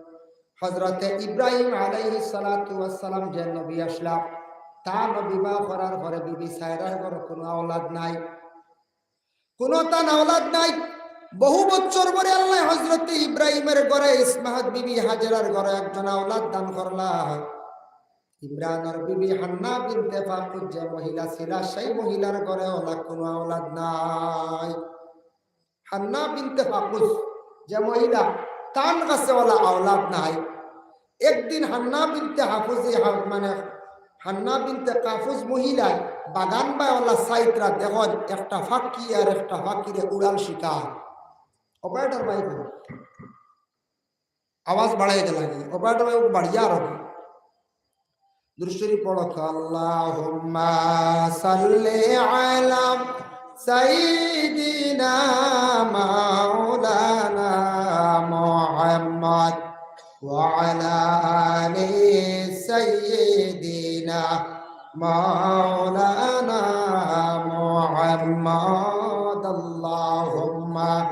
হযরতে ইব্রাহিম আলাইহিস সালাতু ওয়াস সালাম যে নবী আছলা, তা নবী বা করার পরে বিবি সারার ঘরো কুনু আওলাদ নাই, কুনু তান আওলাদ নাই। বহু বছর পরে আল্লাহ হযরতে ইব্রাহিমের ঘরে, ইসমাত বিবি হাজেরার ঘরে একজন আওলাদ দান করলা। ইমরানর বিবি হান্না বিনতে ফাকুস যে মহিলা ছিলা, সেই মহিলার ঘরে অলা কুনু আওলাদ নাই। হান্না বিনতে ফাকুস যে মহিলা, তান কাছে অলা আওলাদ নাই। একদিন হান্না বিনতে হাফুজি হা-, মানে হান্না বিনতে কাফুজ মহিলায় বাগান বায় অলা চাইতরা দেখইন একটা ফাকি আর একটা ফাকিরে উড়াল শিকার। Operator ভাই বলো। আওয়াজ বাড়াই গেল আগে। Operator ভাই, বাড়িয়া আরো। দুরূদ শরীফ পড়ো। আল্লাহুম্মা সাল্লি আলা সাইয়্যিদিনা মাওলানা মুহাম্মদ ওয়া আলা আলি সাইয়্যিদিনা মাওলানা মুহাম্মদ। আল্লাহুম্মা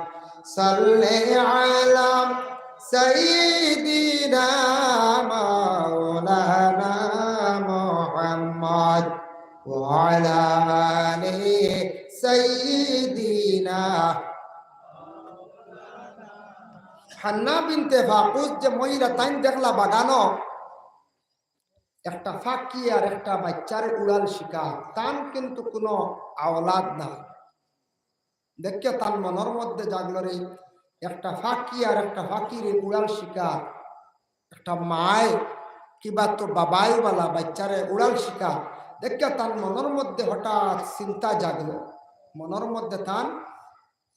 সাল্লি আলা সাইয়্যিদিনা মাওলানা মুহাম্মদ ওয়া আলা আলি সাইয়্যিদিনা। হান্না বিনতে ফাকুস যে মহিলা, তাইন দেখলা বাগানো একটা ফাকি আর একটা বাইচ্চারে উড়াল শিকার, তান কিন্তু কুনু আওলাদ নাই। দেখিয়া তান মনর মধ্যে জাগলো রে, একটা ফাকি আর একটা ফাকিরে উড়াল শিকার, একটা মায় কিবা তো বাবায় বালা বাইচ্চারে উড়াল শিকার। দেখিয়া তান মনর মধ্যে হঠাৎ চিন্তা জাগলো, মনর মধ্যে তান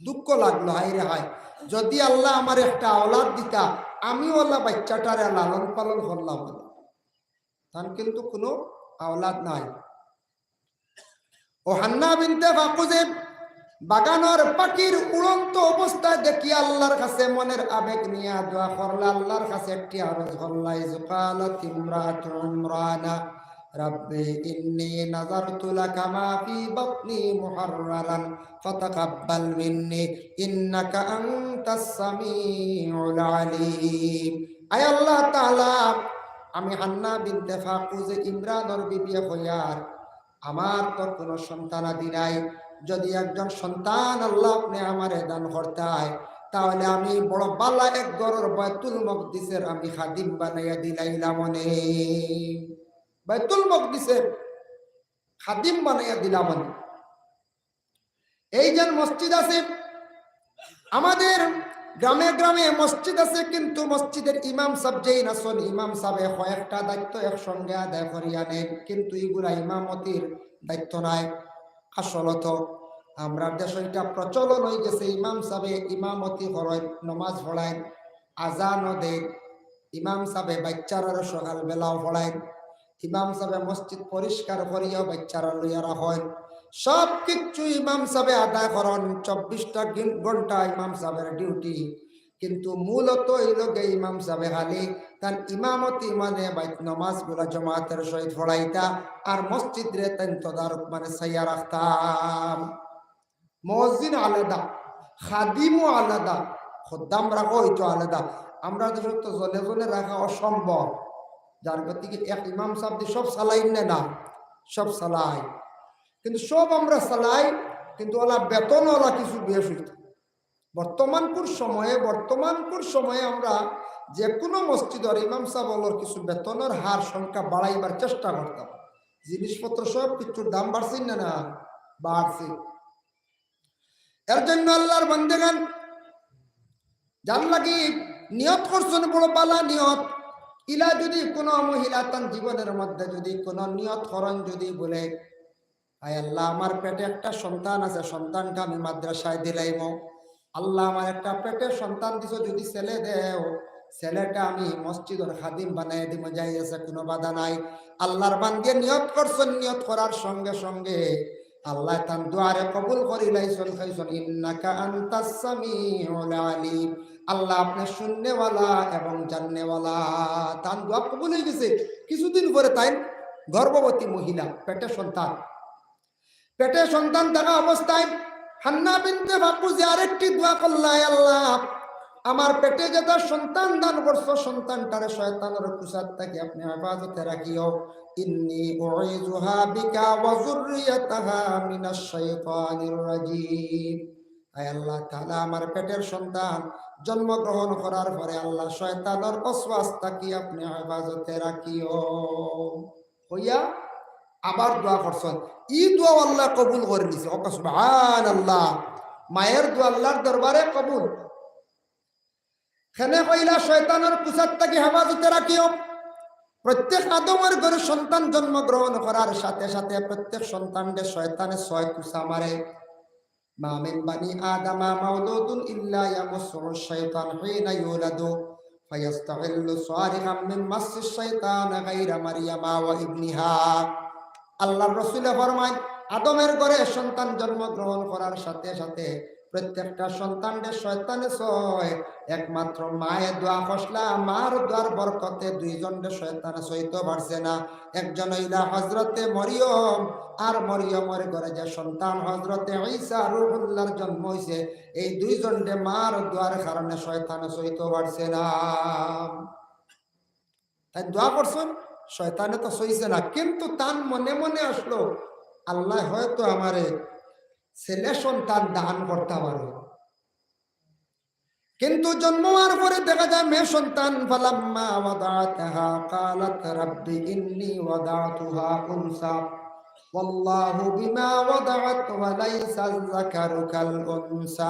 দুঃখ লাগলো, হায় রে হায়, যদি আল্লাহ আমারে একটা আওলাদ দিতা, আমিও অলা বাইচ্চাটারে লালন পালন করলাম। তান কিন্তু কুনু আওলাদ নাই। অউ হান্না বিনতে ফাকুজে বাগানর ফাকির উড়ন্ত অবস্থায় দেখিয়া আল্লাহর কাছে মনের আবেগ নিয়া দোয়া করলা, আল্লাহর কাছে একটি আরজ করলা। ইজ ক্বালাত ইমরাতু ইমরানা রাব্বি ইন্নী নাযারতু লাকা মা ফী বাতনী মুহাররারান ফাতাকাব্বাল মিন্নী ইন্নাকা আনতাস সামিউল আলীম। আয় আল্লাহ তাআলা, আমি হান্না বিনতে ফাকুজে ইমরানর বিবিয়ে কইয়ার, আমার তো কোনো সন্তানাদি নাই। যদি একজন সন্তান আল্লাহ আপনে আমারে দান করতায়, তাহলে আমি বড় বালা এক ঘরর বায়তুল মকদিসের আমি খাদিম বানাইয়া দিলাইলাম অনে। বায়তুল মকদিসের খাদিম বানাইয়া দিলাম অনে। এই যে মসজিদ আছে, আমাদের গ্রামে গ্রামে মসজিদ আছে, কিন্তু মসজিদের ইমাম সাব যেইন আছইন, ইমাম সাবে কয়েকটা দায়িত্ব একসঙ্গে আদায় করিয়া নেইন, কিন্তু ইগুলা ইমামতির দায়িত্ব নায়। আসলত আমরার দেশো ইটা প্রচলন অইগেছে, ইমাম সাবে ইমামতি করইন, নমাজ পড়াইন, আজানও দেইন, ইমাম সাবে বাইচ্চারারে সকালবেলাও পড়াইন, ইমাম সাবে মসজিদ পরিষ্কার করিয়াও বাইচ্চারা লইয়া রাখইন, সব কিচ্ছু ইমাম সাবে আদায় করইন, চব্বিশটা ঘিন-, ঘন্টা ইমাম সাবের ডিউটি। কিন্তু মূলত অইলো গিয়া ইমাম সাবে খালি তান ইমামতি মানে বাইত নমাজগুলা জমাতের সহিত পড়াইতা, আর মসজিদরে তান তদারক মানে চাইয়া রাখতা। মুয়াজ্জিন আলাদা, খাদিমও আলাদা, খদ্দাম রাখা অইতো আলাদা। আমরার দেশো তো জনে জনে রাখা অসম্ভব, যার গতিকে এক ইমাম সাব দি সব চালাইন না, না, সব চালাই, কিন্তু সব আমরা চালাই, কিন্তু অলা বেতন অলা কিছু বেশ অইতো। বর্তমানকুর সময়ে, বর্তমানকুর সময়ে আমরা যে কোনো মসজিদর ইমাম সাব অকলর কিছু বেতনর হার সংখ্যা বাড়াইবার চেষ্টা করতাম। জিনিসপত্র সব কিছুর দাম বাড়ছে না, না? বাড়ছে। এর জন্য আল্লাহর বান্দেগান যার লাগি নিয়ত করছইন বড় বালা নিয়ত, ইলা যদি কোনো মহিলা তান জীবনের মধ্যে যদি কোনো নিয়ত করইন যদি বলে, "আয় আল্লাহ, আমার পেটে একটা সন্তান আছে, সন্তানটা আমি মাদ্রাসায় দিলাইমু। আল্লাহ, আমার একটা পেটে সন্তান দিছো, যদি ছেলে দেও, ছেলেটা আমি মসজিদর খাদিম বানাই দিমু, যাই আছে, কোনো বাধা নাই।" আল্লাহর বান্দিয়ে নিয়ত করছইন, নিয়ত করার সঙ্গে সঙ্গে আল্লাহ তান দোয়ারে কবুল করিলাইছইন, কইছইন, "ইন্নাকা আনতাস সামিউল আলিম।" আল্লাহ আপনে শুননেওয়ালা এবং জাননেওয়ালা। তান দোয়া কবুল অইগেছে। কিছুদিন পরে তাইন গর্ভবতী মহিলা, পেটে সন্তান, পেটে সন্তান থাকা অবস্থায় হান্না বিনতে ফাক্কুজে আরেকটি দোয়া করলা, "আয় আল্লাহ, আমার পেটে যেটা সন্তান দান করছো, সন্তানটারে শয়তানর কুছাত থাকি আপনে হেফাজতে রাখিও। ইন্নী উঈযুহা বিকা ওয়া যুররিয়াতাহা মিনাশ শাইতানির রাজীম।" আয় আল্লাহ তাআলা, আমার পেটের সন্তান জন্মগ্রহণ করার পরে আল্লাহ শয়তানর ওয়াসওয়াস থাকি আপনে হেফাজতে রাখিও। কইয়া আবার দোয়া করছইন। ই দোয়া আল্লাহ কবুল করি নিছে। ওকা সুবহানাল্লাহ। মায়ের দোয়া আল্লাহর দরবারে কবুল। কেনে কইলা, শয়তানর কুছাত থাকি হেফাজতে রাখিও। প্রত্যেক আদমর ঘরে সন্তান জন্মগ্রহণ করার সাথে সাথে প্রত্যেক সন্তানরে শয়তানে ছয় কুছা মারে। মা মিন বানি আদামা মাউলুদুন ইল্লা ইয়ামাসসুহু শাইতান হিনা ইউলাদু ফায়াস্তাহিল্লু সারিকাম মিন মাসসিশ শাইতান গায়রা মারিয়ামা ওয়া ইবনিহা। আল্লাহর রসুলে ফরমায়, আদমের ঘরে সন্তান জন্মগ্রহণ করার সাথে সাথে প্রত্যেকটা সন্তানরে শয়তানে ছয়। একমাত্র মায়ে দোয়া করছলা, মার দোয়ার বরকতে দুইজনরে শয়তানে ছইতো পারছে না। একজন অইলা হযরতে মরিয়ম, আর মরিয়মর ঘরে যে সন্তান হযরতে ঈসা রূহুল্লাহর জন্ম অইছে, এই দুইজনরে মার দোয়ার কারণে শয়তানে ছইতো পারছে না। তাইন দোয়া করছইন, শয়তানে তো ছইছে না, কিন্তু তান মনে মনে আসলো, "আল্লাহ হয়তো আমারে ছেলে সন্তান দান করতা পারো।" কিন্তু জন্ম হওয়ার পরে দেখা যায় মেয়ে সন্তান, "ফালাম্মা ওয়াদাআতাহা ক্বালাত রাব্বি ইন্নী ওয়াদাতুহা উনসা ওয়াল্লাহু বিমা ওয়াদাআত ওয়া লাইসায যাকারু কাল উনসা।"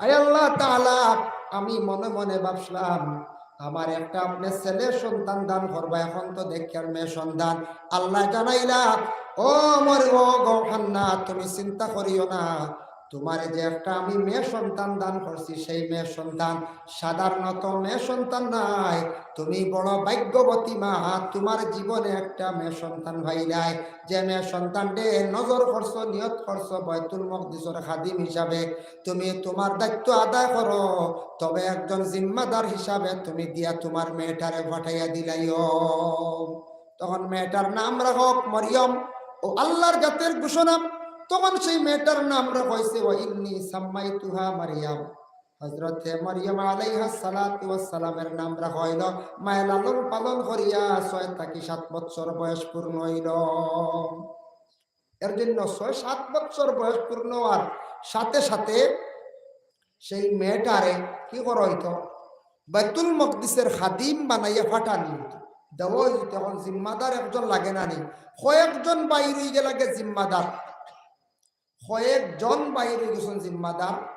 আয় আল্লাহ তাআলা, আমি মনে মনে ভাবছিলাম, আমার একটা আপনে ছেলে সন্তান দান করবা, এখন তো দেখি আর মেয়ে সন্তান। আল্লাহ জানাইলা, "ও মর-, ও গো হান্না, তুমি চিন্তা করিও না, তুমারে যে একটা আমি মেয়ে সন্তান দান করছি, সেই মেয়ে সন্তান সাধারণত মেয়ে সন্তান নায়। তুমি বড় ভাগ্যবতী মা, তুমার জীবনে একটা মেয়ে সন্তান পাইলায়, যে মেয়ে সন্তানরে নজর করছো, নিয়ত করছো বায়তুল মকদিসর খাদিম হিসাবে, তুমি তুমার দায়িত্ব আদায় করো, তবে একজন জিম্মাদার হিসাবে তুমি দিয়া তুমার মেয়েটারে পাঠাইয়া দিলাইও।" তখন মেয়েটার নাম রাখা হোক মরিয়ম, ও আল্লাহর জাতের ঘোষণা। তখন সেই মেয়েটার নাম রাখা হইছে, "ওয়া ইন্নী সাম্মাইতুহা মারিয়াম।" হযরতে মরিয়ম আলাইহাস সালাতু ওয়াস সালামের নাম রাখা হইল। মায়ে লালন পালন করিয়া ছয় থাকি সাত বছর বয়স পূর্ণ হইল। এর জন্য ছয় সাত বছর বয়স পূর্ণ হওয়ার সাথে সাথে সেই মেয়েটারে কি করা হইতো? বাইতুল মকদিসের খাদিম বানাইয়া পাঠানি হইতো, দেওয়া হইতো। এখন জিম্মাদার একজন লাগে না নি? কয়েকজন বাইর হইয়া গেলা গি জিম্মাদার, কয়েকজন বাইর হইয়া গেছইন জিম্মাদার।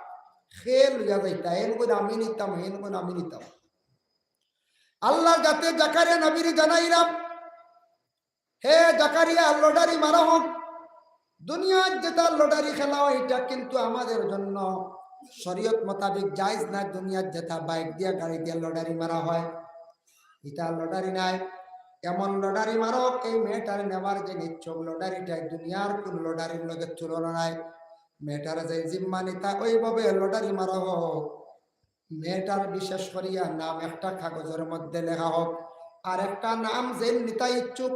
কে লইয়া যাইতা? এন কইন আমি নিতাম, এন কইন আমি নিতাম। আল্লাহর জাতে জাকারিয়া নবীরে জানাইলাম, হে জাকারিয়া, লটারি মারা হোক। দুনিয়ার যেটা লটারি খেলা হয়, এটা কিন্তু আমাদের জন্য শরীয়ত মোতাবেক জায়েজ না। দুনিয়ার যেটা বাইক দিয়া, গাড়ি দিয়া লটারি মারা হয়, এটা লটারি নায়। এমন লটারি মারো, এই মেয়েটারে নেওয়ার যে ইচ্ছুক, লটারিটায় দুনিয়ার কোন লটারির লগে তুলনা নাই। মেয়েটারে যে জিম্মা নিতা, ওইভাবে লটারি মারা হোক। মেয়েটার বিশেষ করিয়া নাম একটা কাগজের মধ্যে লেখা হোক, আর একটা নাম যে নিতা ইচ্ছুক,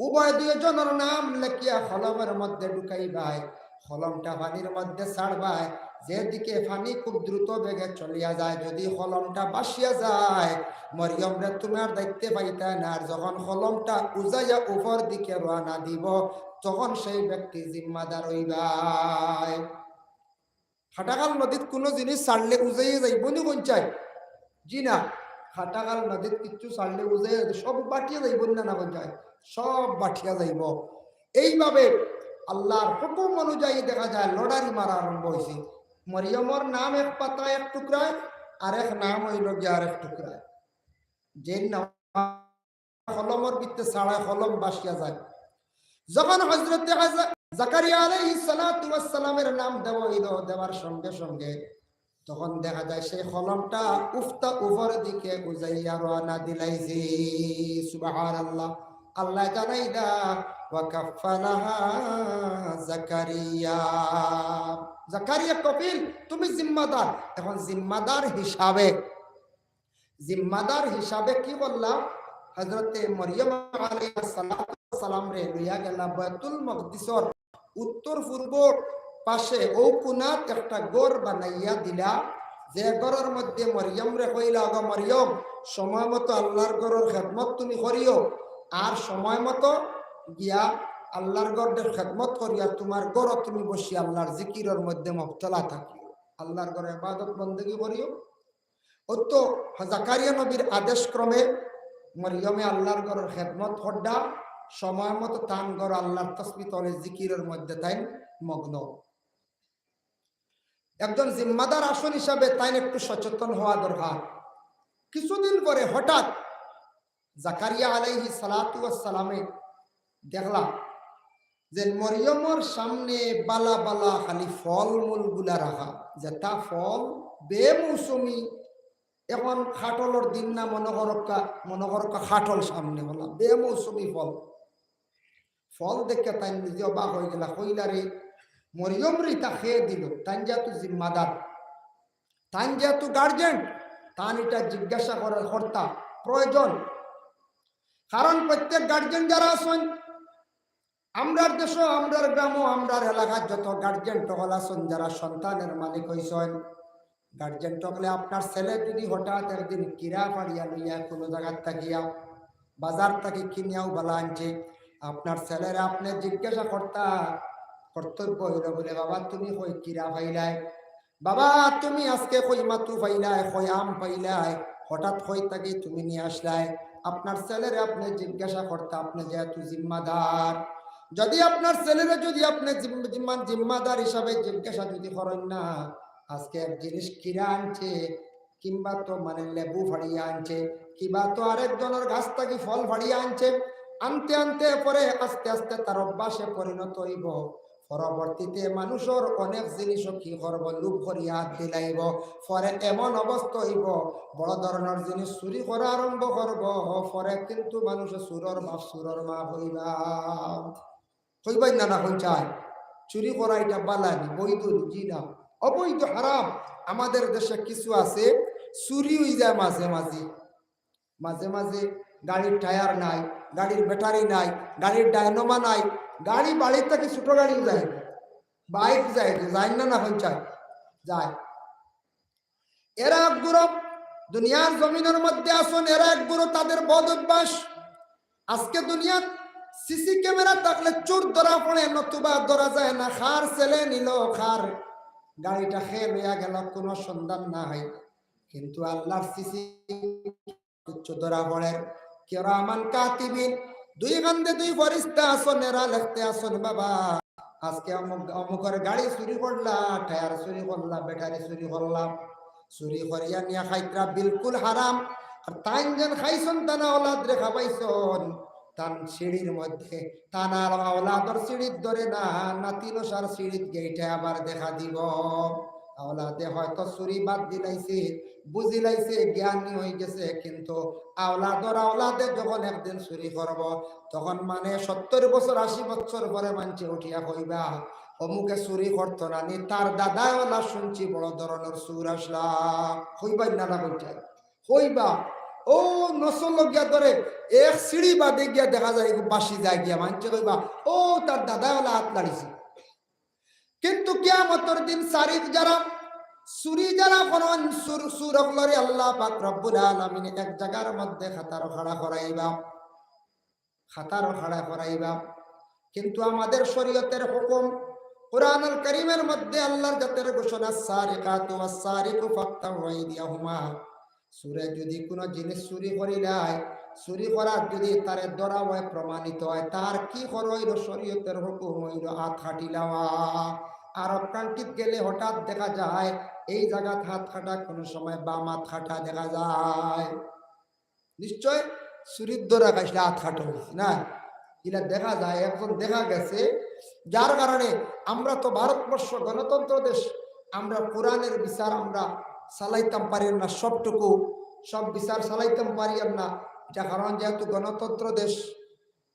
উভয় দুইজনের নাম লেখিয়া কলমের মধ্যে ঢুকাইবায়, কলমটা পানির মধ্যে ছাড়বায়। যেদিকে পানি খুব দ্রুত বেগে চলিয়া যায়, যদি কলমটা ভাসিয়া যায়, মরিয়মরে তুমি আর দেখতে পাইতায় না। আর যখন কলমটা উজাইয়া উপর দিকে রওনা দিব, তখন সেই ব্যক্তি জিম্মাদার হইবায়। খাটাখাল নদীত কোনো জিনিস ছাড়লে উজাইয়া যাইব নি কইন চাই? জি না, খাটাখাল নদীত কিচ্ছু ছাড়লে উজাইয়া যাইব, সব বাটিয়া যাইব না, না কইন চাই? সব বাটিয়া যাইব। এইভাবে আল্লাহর হুকুম অনুযায়ী দেখা যায় লটারি মারা আরম্ভ হইছে। মরিয়মর নাম এক পাতা এক টুকরায়, আর এক নাম হইল গিয়া আর এক টুকরায়। যে নাম কলমর ভিতরে ছাড়ায়, কলম ভাসিয়া যায়। যখন হযরতে হাজা-, জাকারিয়া আলাইহিস সালাতু ওয়াস সালামের নাম দেওয়া হইল, দেওয়ার সঙ্গে সঙ্গে তখন দেখা যায় সেই কলমটা উফতা উপর দিকে উজাইয়া রওনা দিলাইছে। সুবহানাল্লাহ। আল্লাহ জানাইলা, "ওয়া কাফফালাহা জাকারিয়া।" জাকারিয়া কফিল, তুমি জিম্মাদার। এখন জিম্মাদার হিসাবে জিম্মাদার হিসাবে কি করলা? হযরতে মরিয়ম আলাইহিস সালাতু ওয়াস সালামরে লইয়া গেলা বাইতুল মকদিসর উত্তর পূর্ব পাশে ও কোনাত একটা ঘর বানাইয়া দিলা, যে ঘরর মধ্যে মরিয়মরে কইলা, "ওগো মরিয়ম, সময় মতো আল্লাহর ঘরর খেদমত তুমি করিও, আর সময় মতো গিয়া আল্লাহর ঘরর খেদমত করিয়া তোমার ঘরো তুমি বসি আল্লাহর জিকিরর মধ্যে মুবতলা থাকিও, আল্লাহর ঘরো ইবাদত বন্দেগি করিও।" অত জাকারিয়া নবীর আদেশ ক্রমে মরিয়মে আল্লাহর ঘরর খেদমত কররা, সময় মতো তান ঘরো আল্লাহর তসবি তলে জিকিরর মধ্যে তাইন মগ্ন। একজন জিম্মাদার আসন হিসাবে তাইন একটু সচেতন হওয়া দরকার। কিছুদিন পরে হঠাৎ জাকারিয়া আলাইহিস সালাতু ওয়াস সালামে দেখলা যে মরিয়মর সামনে বালা বালা খালি ফল মূল গুলা রাখা, যেটা ফল বেমৌসুমি। এখন কাঠলর দিন না, মনো করউক্কা, মনো করউক্কা কাঠল সামনে, বলা বেমৌসুমি ফল। ফল দেখিয়া তাইন নিজে অবাক হয়ে গেলা, কইলা, "রে, মরিয়মরে ইতা কে দিল?" তাইন যেহেতু জিম্মাদার, তাইন যেহেতু গার্জেন, তান ইটা জিজ্ঞাসা করার কর্তা প্রয়োজন। কারণ প্রত্যেক গার্জেন যারা আছইন, আমরার দেশো, আমরার গ্রামো, আমরার এলাকার যত গার্জেন টকল আছইন, যারা সন্তানের মালিক হইছইন, গার্জেন টকলে আপনার ছেলে যদি হঠাৎ একদিন কিরা ফাড়িয়া লইয়া কোনো জাগাত থাকিয়া, বাজার থাকি কিনিয়াও বালা আনছে, আপনার ছেলেরে আপনে জিজ্ঞাসা কর্তা, কর্তব্য হইল বলে, "বাবা, তুমি কই কিরা পাইলায়? বাবা, তুমি আজকে কই মাতু পাইলায়, কই আম পাইলায়, হঠাৎ কই থাকি তুমি নিয়া আসলায়?" আপনার ছেলেরে আপনে জিজ্ঞাসা কর্তা, আপনে যেহেতু জিম্মাদার। যদি আপনার ছেলেরে যদি আপনে জিম-, জিম্মা-, জিম্মাদার হিসাবে জিজ্ঞাসা যদি করইন না, আজকে এক জিনিস কিরা আনছে, কিংবা তো মানে লেবু ফাড়িয়া আনছে, কিবা তো আরেকজনর গাছ থাকি ফল ফাড়িয়া আনছে, আনতে আনতে পরে আস্তে আস্তে তার অভ্যাসে পরিণত হইব। পরবর্তীতে মানুষর অনেক জিনিসও কি করব, লোভ করিয়া হাত দিলাইব। পরে এমন অবস্থা হইব, বড় ধরনের জিনিস চুরি করা আরম্ভ করব। পরে কিন্তু মানুষে চুরর বাপ চুরর মা হইবা। কইবাই না, না কই চাই? চুরি করা এটা বালা নি, বৈধ নি? জি না, অবৈধ, হারাম। আমাদের দেশে কিছু আছে, চুরি হই যায় মাঝে মাঝে, মাঝে মাঝে গাড়ির টায়ার নাই, গাড়ির ব্যাটারি নাই, গাড়ির ডায়নামা নাই, গাড়ি বাড়ির থাকি ছোট গাড়িও যায়, বাইক যায়, যায় না, না কই চাই? যায়। এরা এক গ্রুপ দুনিয়ার জমিনের মধ্যে আছইন, এরা এক গ্রুপ, তাদের বদ অভ্যাস। আজকে দুনিয়াত সিসি ক্যামেরা থাকলে চুর ধরা পড়ে, নতুবা ধরা যায় না। কার ছেলে নিল, কার গাড়িটা কে লইয়া গেল, কোনো সন্ধান নাই। কিন্তু আল্লাহর সিসি কিচ্ছু ধরা পড়ের। কিরামান কাতিবিন, দুই কান্দে দুই ফেরেশতা আছইন, এরা লেখতে আছইন, বাবা, আজকে অমুক, অমুকর গাড়ি চুরি করলা, টায়ার চুরি করলা, ব্যাটারি চুরি করলা, চুরি করিয়া নিয়া খাইতরা বিলকুল হারাম। আর তাইন যেন খাইছইন, তান আওলাদরে খাবাইছইন, তান সিঁড়ির মধ্যে, তান আর আওলাদর সিঁড়িত ধরে না, নাতি নশার সিঁড়িত গেইটে আবার দেখা দিব। আওলাদে হয়তো চুরি বাদ দিলাইছে, বুঝিলাইছে, জ্ঞানী হয়ে গেছে, কিন্তু আওলাদর আওলাদে যখন একদিন চুরি করব, তখন মানে সত্তর বছর, আশি বছর পরে মানষে উঠিয়া কইবা, "অমুকে চুরি করতো না নি, তার দাদায় ওলা শুনছি বড় ধরনের চুর আসলা।" কইবা না, না কইবা? কইবা। ও নসল গিয়া ধরে, এক সিঁড়ি বাদে গিয়া দেখা যায়, এগু বাসি যায় গিয়া, মানষে কইবা, "ও তার দাদায় ওলা হাত লাড়িছে।" কিন্তু কিয়ামতর দিন সারিক যারা, চুরি যারা করইন, চুর, চুর অকলরে আল্লাহ পাক রব্বুল আলামিন এক জাগার মধ্যে কাতারো খাড়া করাইবা, কাতারো খাড়া করাইবা। কিন্তু আমাদের শরীয়তের হুকুম, কোরআনুল কারীমের মধ্যে আল্লাহর জাতের ঘোষণা, "সারিকাতু ওয়াস সারিকু ফাকতাউ আইদিয়াহুমা।" চুরে যদি কোনো জিনিস চুরি করিলায়, চুরি করার যদি তারে ধরা হয়, প্রমাণিত হয়, তার কি করা অইলো? শরীয়তের হুকুম অইলো হাত কাটিলাওয়া। আরব কান্ট্রিত গেলে হঠাৎ দেখা যায় এই জাগাত হাত কাটা, কোনো সময় বাম হাত কাটা দেখা যায়। নিশ্চয় চুরির ধরা খাইছলা, হাত কাটা অইছে না? ইলা দেখা যায়, একজন দেখা গেছে, যার কারণে আমরা তো ভারতবর্ষ গণতন্ত্র দেশ, আমরা কোরআনের বিচার আমরা চালাইতাম পারি না, সবটুকু, সব বিচার চালাইতাম পারি না। এটা কারণ যেহেতু গণতন্ত্র দেশ,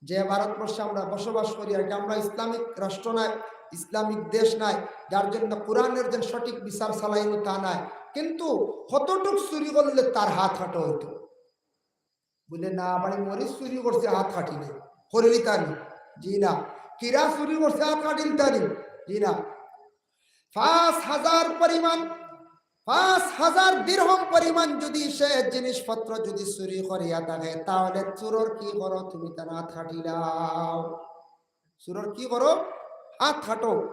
যে ভারতবর্ষে আমরা বসবাস করি, আর কি আমরা ইসলামিক রাষ্ট্র নাই, ইসলামিক দেশ নাই, যার জন্য কোরআনের যে সঠিক বিচার চালাইনি তা নাই। কিন্তু কতটুক চুরি করলে তার হাত কাটা হইতো? বলে, "না, বাড়ি মরিচ চুরি করছে, হাত কাটিলে।" করিলিতা নি? জি না। কিরা চুরি করছে, হাত কাটিলিতা নি? জি না। পাঁচ হাজার পরিমাণ, পাঁচ হাজার দিরহম পরিমাণ যদি সে জিনিসপত্র যদি চুরি করিয়া থাকে, তাহলে চুরর কি করো তুমি? তার হাত কাটিলাও। চুরর কি করো? হাত কাটো।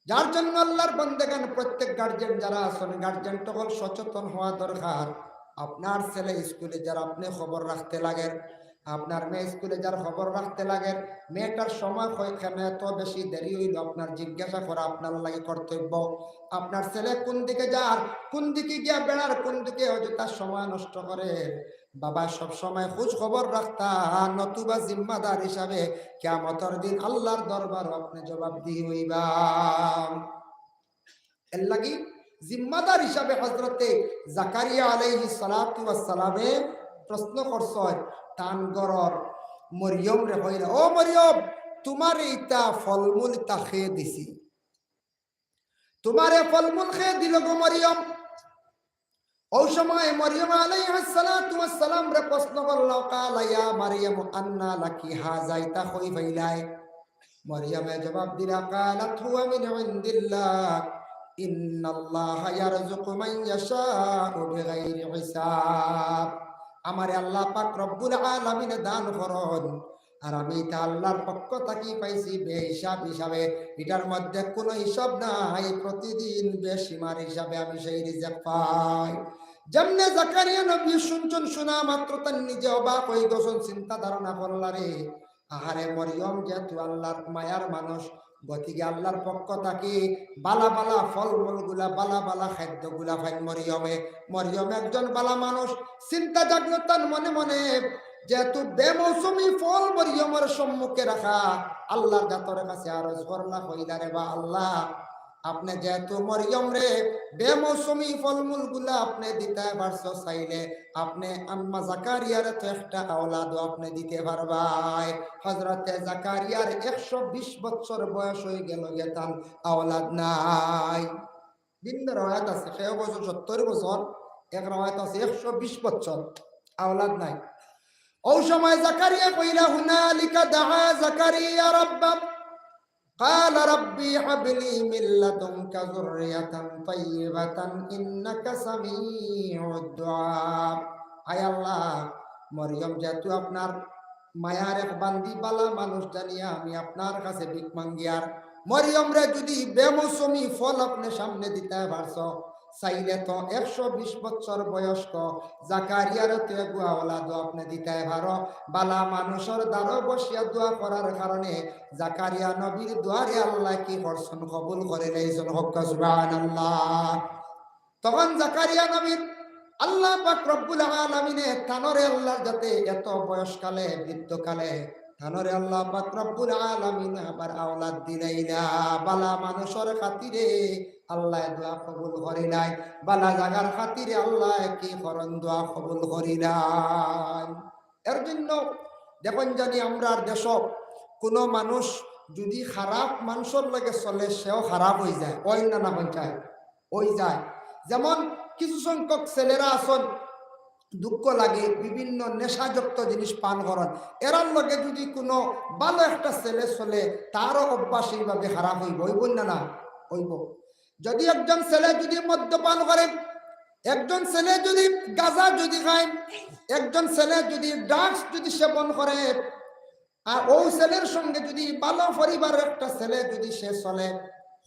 যার জন্য আল্লাহর বন্দেগান, প্রত্যেক গার্জিয়ান যারা আছেন, গার্জিয়ান সকল সচেতন হওয়া দরকার। আপনার ছেলে স্কুলে যার, আপনি খবর রাখতে লাগেন, আপনার মেয়ে স্কুলে যার, খবর রাখতে লাগেন। মেয়েটার সময় হয় কেন এত বেশি দেরি হইল, আপনার জিজ্ঞাসা করা আপনার লাগি কর্তব্য। আপনার ছেলে কোন দিকে যার, কোন দিকে গিয়া বেড়ার, কোন দিকে অযথা সময় নষ্ট করে, বাবা সব সময় খোঁজ খবর রাখতা, নতুবা জিম্মাদার হিসাবে কিয়ামতর দিন আল্লাহর দরবারও আপনি জবাবদিহি হইবা। এর লাগি জিম্মাদার হিসাবে হযরতে জাকারিয়া আলাইহিস সালাতু ওয়াস সালামে প্রশ্ন করছইন তান ঘরর মরিয়মরে, কইরা, "ও মরিয়ম, তুমারে ইতা ফলমূল ইতা কে দিছে? তুমারে ফলমূল কে দিল গো মরিয়ম?" ওই সময় মরিয়ম আলাইহিস সালাতু ওয়াস সালামরে প্রশ্ন করল, "ক্বালা ইয়া মারইয়ামু আন্না লাকি হাযা, ইতা কই পাইলায়?" মরিয়মে জবাব দিলা, "ক্বালাত হুয়া মিন ইনদিল্লাহ, ইন্নাল্লাহা ইয়ারযুকু মান ইয়াশাউ বিগাইরি হিসাব।" আমারে আল্লাহ পাক রব্বুল আলামিনে দান করইন, আর আমি ইতা আল্লাহর পক্ষ থাকি পাইছি বেহিসাব হিসাবে। ইটার মধ্যে কোনো হিসাব নাই, প্রতিদিন বেসীমার হিসাবে আমি সেই রিজিক পাই। যেমনে জাকারিয়া নবী শুনছইন, শুনা মাত্র তান নিজে অবাক হয়ে গেছইন, চিন্তা ধারণা করলা রে, আহারে মরিয়ম যেহেতু আল্লাহর মায়ার মানুষ, গতিকে আল্লাহর পক্ষ থাকি বালা বালা ফলমূলগুলা, বালা বালা খাদ্যগুলা পাইন মরিয়মে। মরিয়ম একজন বালা মানুষ, চিন্তা জাগলো তান মনে মনে, যেহেতু বেমৌসুমি ফল মরিয়মর সম্মুখে রাখা, আল্লাহর জাতর কাছে আরজ করলা, কইলা, "রে বা আল্লাহ, আপনে যেহেতু মরিয়মরে বেমৌসুমি ফলমূলগুলা আপনে দিতায় পারছো, চাইলে আপনে আম্মা জাকারিয়ারে তো একটা আওলাদও আপনে দিতে পারবায়।" হযরতে জাকারিয়ার একশো বিশ বছর বয়স হয়ে গেল, গেতান আওলাদ নাই। ভিন্ন রওয়ায়াত আছে, কেউ বছর সত্তর বছর, এক রওয়ায়াত আছে একশো বিশ বছর, আওলাদ নাই। ওই সময় জাকারিয়া কইলা, হুনালিকা দাআ জাকারিয়া রাব্বা, ক্বালা রাব্বি হাবলি মিন লাদুনকা যুররিয়াতান তাইয়্যিবাতান ইন্নাকা সামিউদ দুআ। আয় আল্লাহ, মরিয়ম যেহেতু আপনার মায়ার এক বান্দি বালা মানুষ জানিয়া আমি আপনার কাছে ভিক মাঙ্গিয়ার। মরিয়মরে যুদি বেমৌসুমি ফল আপনে সামনে দিতায় পারছো, চাইলে তো একশো বিশ বছর বয়স্ক জাকারিয়ারও তো এগু আওলাদও আপনে দিতায় পারো। বালা মানুষর দ্বারো বসিয়া দোয়া করার কারণে জাকারিয়া নবীর দোয়ারে আল্লায় কি করছন? কবুল করিলাইছন। কউক্কা সুবহানাল্লাহ। তখন জাকারিয়া নবীর আল্লাহ পাক রব্বুল আলামিনে তানরে আল্লাহর যাতে এত বয়সকালে, বৃদ্ধকালে তানরে আল্লাহ পাক রব্বুল আলামিন আবার আওলাদ দিলাইলা। বালা মানুষর খাতিরে আল্লায় দোয়া কবুল করিলাইন, বালা জাগার খাতিরে আল্লায় কি করইন? দোয়া কবুল করিলাইন। এর জন্য দেখইন জানি আমরার দেশো কুনু মানুষ যুদি খারাপ মানুষর লগে চলে, সেও খারাপ অইযায়, অয় না, না অইযায়? অইযায়। যেমন কিছু সংখ্যক ছেলেরা আছইন, দুঃখ লাগে, বিভিন্ন নেশাযুক্ত জিনিস পান করইন। এরার লগে যুদি কুনু ভালা একটা ছেলে চলে, তারও অভ্যাস এইভাবে খারাপ অইবো, অইবো না, না অইবো? যুদি একজন ছেলে যুদি মদ্যপান করে, একজন ছেলে যুদি গাঁজা যুদি খায়, একজন ছেলে যুদি drugs যুদি সেবন করে, আর অউ ছেলের সঙ্গে যুদি ভালা পরিবারর একটা ছেলে যুদি সে চলে,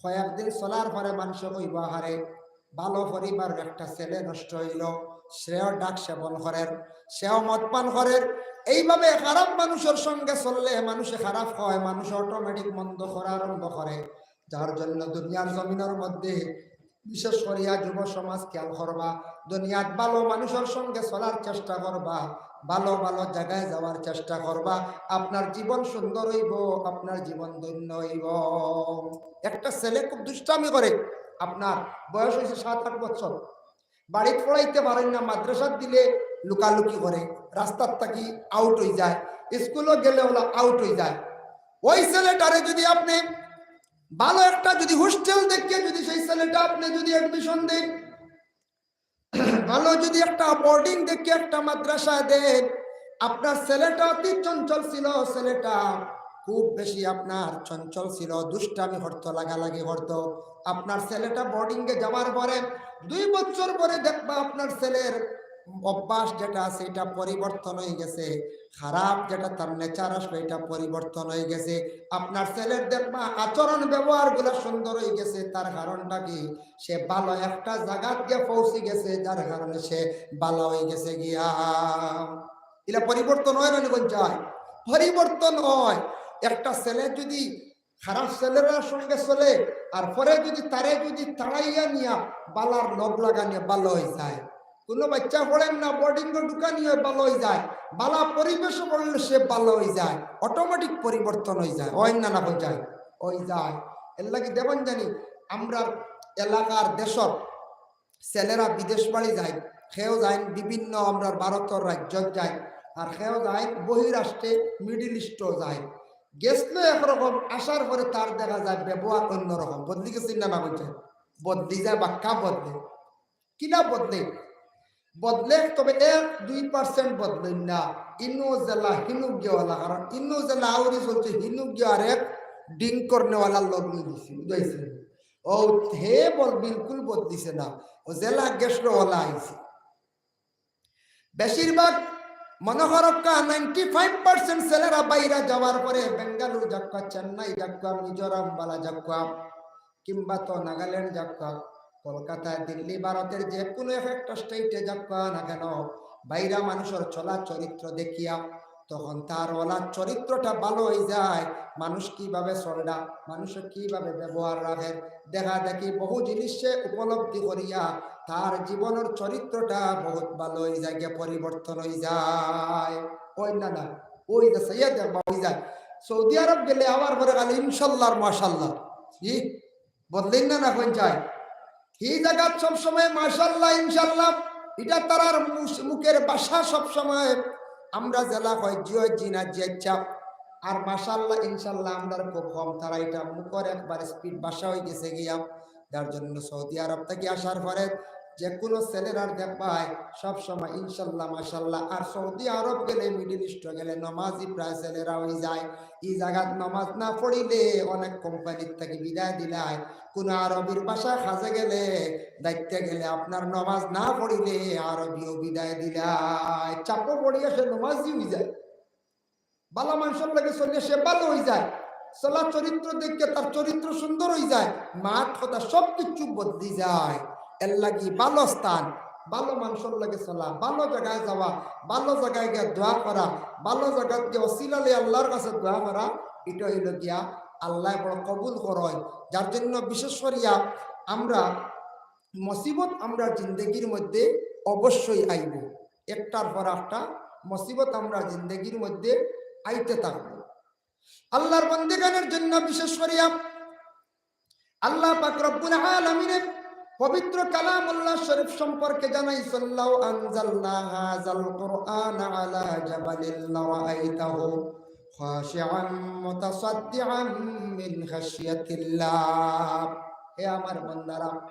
কয়েকদিন চলার পরে মানষে কইবো, "আরে, ভালা পরিবারর একটা ছেলে নষ্ট অইলো, সেও drugs সেবন করের, সেও মদ পান করের।" এইভাবে খারাপ মানুষর সঙ্গে চললে মানষে খারাপ কয়, মানষে automatic মন্দ করা আরম্ভ করে। যার জন্য দুনিয়ার জমিনর মধ্যে বিশেষ করিয়া যুব সমাজ খেয়াল করবা, দুনিয়াত ভালা মানুষর সঙ্গে চলার চেষ্টা করবা, ভালা ভালা জাগায় যাওয়ার চেষ্টা করবা। আপনার জীবন সুন্দর অইবো, আপনার জীবন ধন্য অইবো। একটা ছেলে খুব দুষ্টামি করে, আপনার বয়স অইছে সাত আট বছর, বাড়িত পড়াইতে পারইন না, মাদ্রাসাত দিলে লুকালুকি করে, রাস্তার থাকি out অইযায়, স্কুলো গেলে অলা out অইযায়। অউ ছেলেটারে যুদি আপনে ভালা একটা যুদি hostel দেখিয়া যুদি সেই ছেলেটা আপনে যুদি admission দেইন, ভালা যুদি একটা boarding দেখিয়া একটা মাদ্রাসায় দেইন, আপনার ছেলেটা অতি চঞ্চল ছিল, ছেলেটা খুব বেশি আপনার চঞ্চল ছিল, দুষ্টামি করতো, লাগালাগি করতো। আপনার ছেলেটা boarding-এ যাওয়ার পরে দুই বছর পরে দেখবা আপনার ছেলের অভ্যাস যেটা আছে এটা পরিবর্তন অইগেছে, খারাপ যেটা তার nature আসলো এটা পরিবর্তন অইগেছে। আপনার ছেলের দেখবা আচরণ ব্যবহারগুলা সুন্দর অইগেছে। তার কারণটা কি? সে ভালা একটা জাগাত গিয়া পৌঁছি গেছে, যার কারণে সে ভালা অইগেছে গিয়া। ইলা পরিবর্তন অয় না নি, কইন চাই? পরিবর্তন অয়। একটা ছেলে যুদি খারাপ ছেলেরার সঙ্গে চলে, আর পরে যুদি তারে যুদি তাড়াইয়া নিয়া ভালার লগ লাগানিয়া ভালা অইযায়, কুনু বাইচ্চা পড়ের না, boarding-ও ঢুকানি অয়, ভালা অইযায়, ভালা পরিবেশো পড়লে সে ভালা অইযায়, automatic পরিবর্তন অইযায়, অয় না, না অইযায়? অইযায়। এরলাগি দেখইন জানি আমরার এলাকার দেশর ছেলেরা বিদেশ বাড়ি যায়, কেউ যায় বিভিন্ন আমরার ভারতর রাজ্যত যায়, আর কেউ যায় বহিরাষ্ট্রে, Middle East-ও যায়। গেছলো একরকম, আসার পরে তার দেখা যায় ব্যবহার অন্যরকম, বদলি গেছে না, না অইযায়? বদলি যায়, বাক্কা বদলে। কিলা বদলে? বদলে, তবে এক দুই percent বদলে না। ইনো জেলা হিনু গিয়াওয়ালা, কারণ ইনো জেলা আউরি চলছে, হিনু গিয়া আরেক drink করনেওয়ালা লগ লই দিছে, বুঝাইছে? ও হে বল বিলকুল বদলিছে না, ও জেলা গেছলো অলা আইছে। বেশিরভাগ মনে করক্কা ninety five percent ছেলেরা বাইরা যাওয়ার পরে বেঙ্গালুরু যাক্কা, চেন্নাই যাক্কা, মিজোরাম বালা যাক্কা, কিংবা তো নাগাল্যান্ড যাক্কা, কলকাতা, দিল্লি, ভারতর যে কুনু এক একটা state-এ যাক্কা না কেন, বাইরা মানুষর চলা চরিত্র দেখিয়া তখন তার অলা চরিত্রটা ভালা অইযায়। মানুষ কিভাবে চলরা, মানুষে কিভাবে ব্যবহার রাখের, দেখা দেখি বহু জিনিস সে উপলব্ধি করিয়া তার জীবনর চরিত্রটা বহুত ভালা অইযায় গিয়া, পরিবর্তন অইযায়। অয় না, না? অইযায়, চাইয়া দেখবা অইযায়। সৌদি আরব গেলে আবার পরে খালি ইনশাল্লাহ আর মাশাল্লাহ। জি, বদলের না, না অইযায়? হি জাগাত সব সময় মাশাল্লাহ, ইনশাল্লাহ, ইটা তারার মুস-, মুখর ভাষা সব সময়। আমরা যেলা কই জি অয়, জি না, জি আচ্ছা। আর মাশাল্লাহ, ইনশাল্লাহ আমরার খুব কম, তারা ইটা মুখর একবার speed ভাষা অইগেছে গিয়া। যার জন্য সৌদি আরব থাকি আসার পরে যে কুনু ছেলেরার দেখবায় সব সময় ইনশাল্লাহ, মাশাল্লাহ। আর সৌদি আরব গেলে, Middle East-ও গেলে নমাজি প্রায় ছেলেরা অইযায়। ই জাগাত নমাজ না পড়িলে অনেক কোম্পানির থাকি বিদায় দিলায়। কুনু আরবির বাসায় কাজে গেলে, দায়িত্বে গেলে আপনার নমাজ না পড়িলে আরবিও বিদায় দিলায়। চাপো পড়িয়া সে নমাজি অইযায়। ভালা মানষর লগে চললে সে ভালা অইযায়, চলা চরিত্র দেখিয়া তার চরিত্র সুন্দর অইযায়, মাত কথা সব কিছু বদলি যায়। এরলাগি ভালা স্থান, ভালা মানষর লগে চলা, ভালা জাগায় যাওয়া, ভালা জাগায় গিয়া দোয়া করা, ভালা জাগাত গিয়া অছিলালে আল্লার কাছে দোয়া করা, ইটা অইলো গিয়া আল্লায় বড় কবুল করইন। যার জন্য বিশেষ করিয়া আমরা মুসিবত আমরার জিন্দেগির মধ্যে অবশ্যই আইবো, একটার পর একটা মুসিবত আমরার জিন্দেগির মধ্যে আইতে থাকবো। আল্লার বন্দেগানের জন্য বিশেষ করিয়া আল্লাহ পাক রব্বুল আলামিনে পবিত্র কালামুল্লাহ শরীফ সম্পর্কে জানাইছইন, "লাউ আনজালনা হাযাল কুরআনা আলা জাবালিন লারাআইতাহু খাশিআন মুতাসাদ্দিআন মিন খাশিয়াতিল্লাহ।" হে আমার বন্দারা,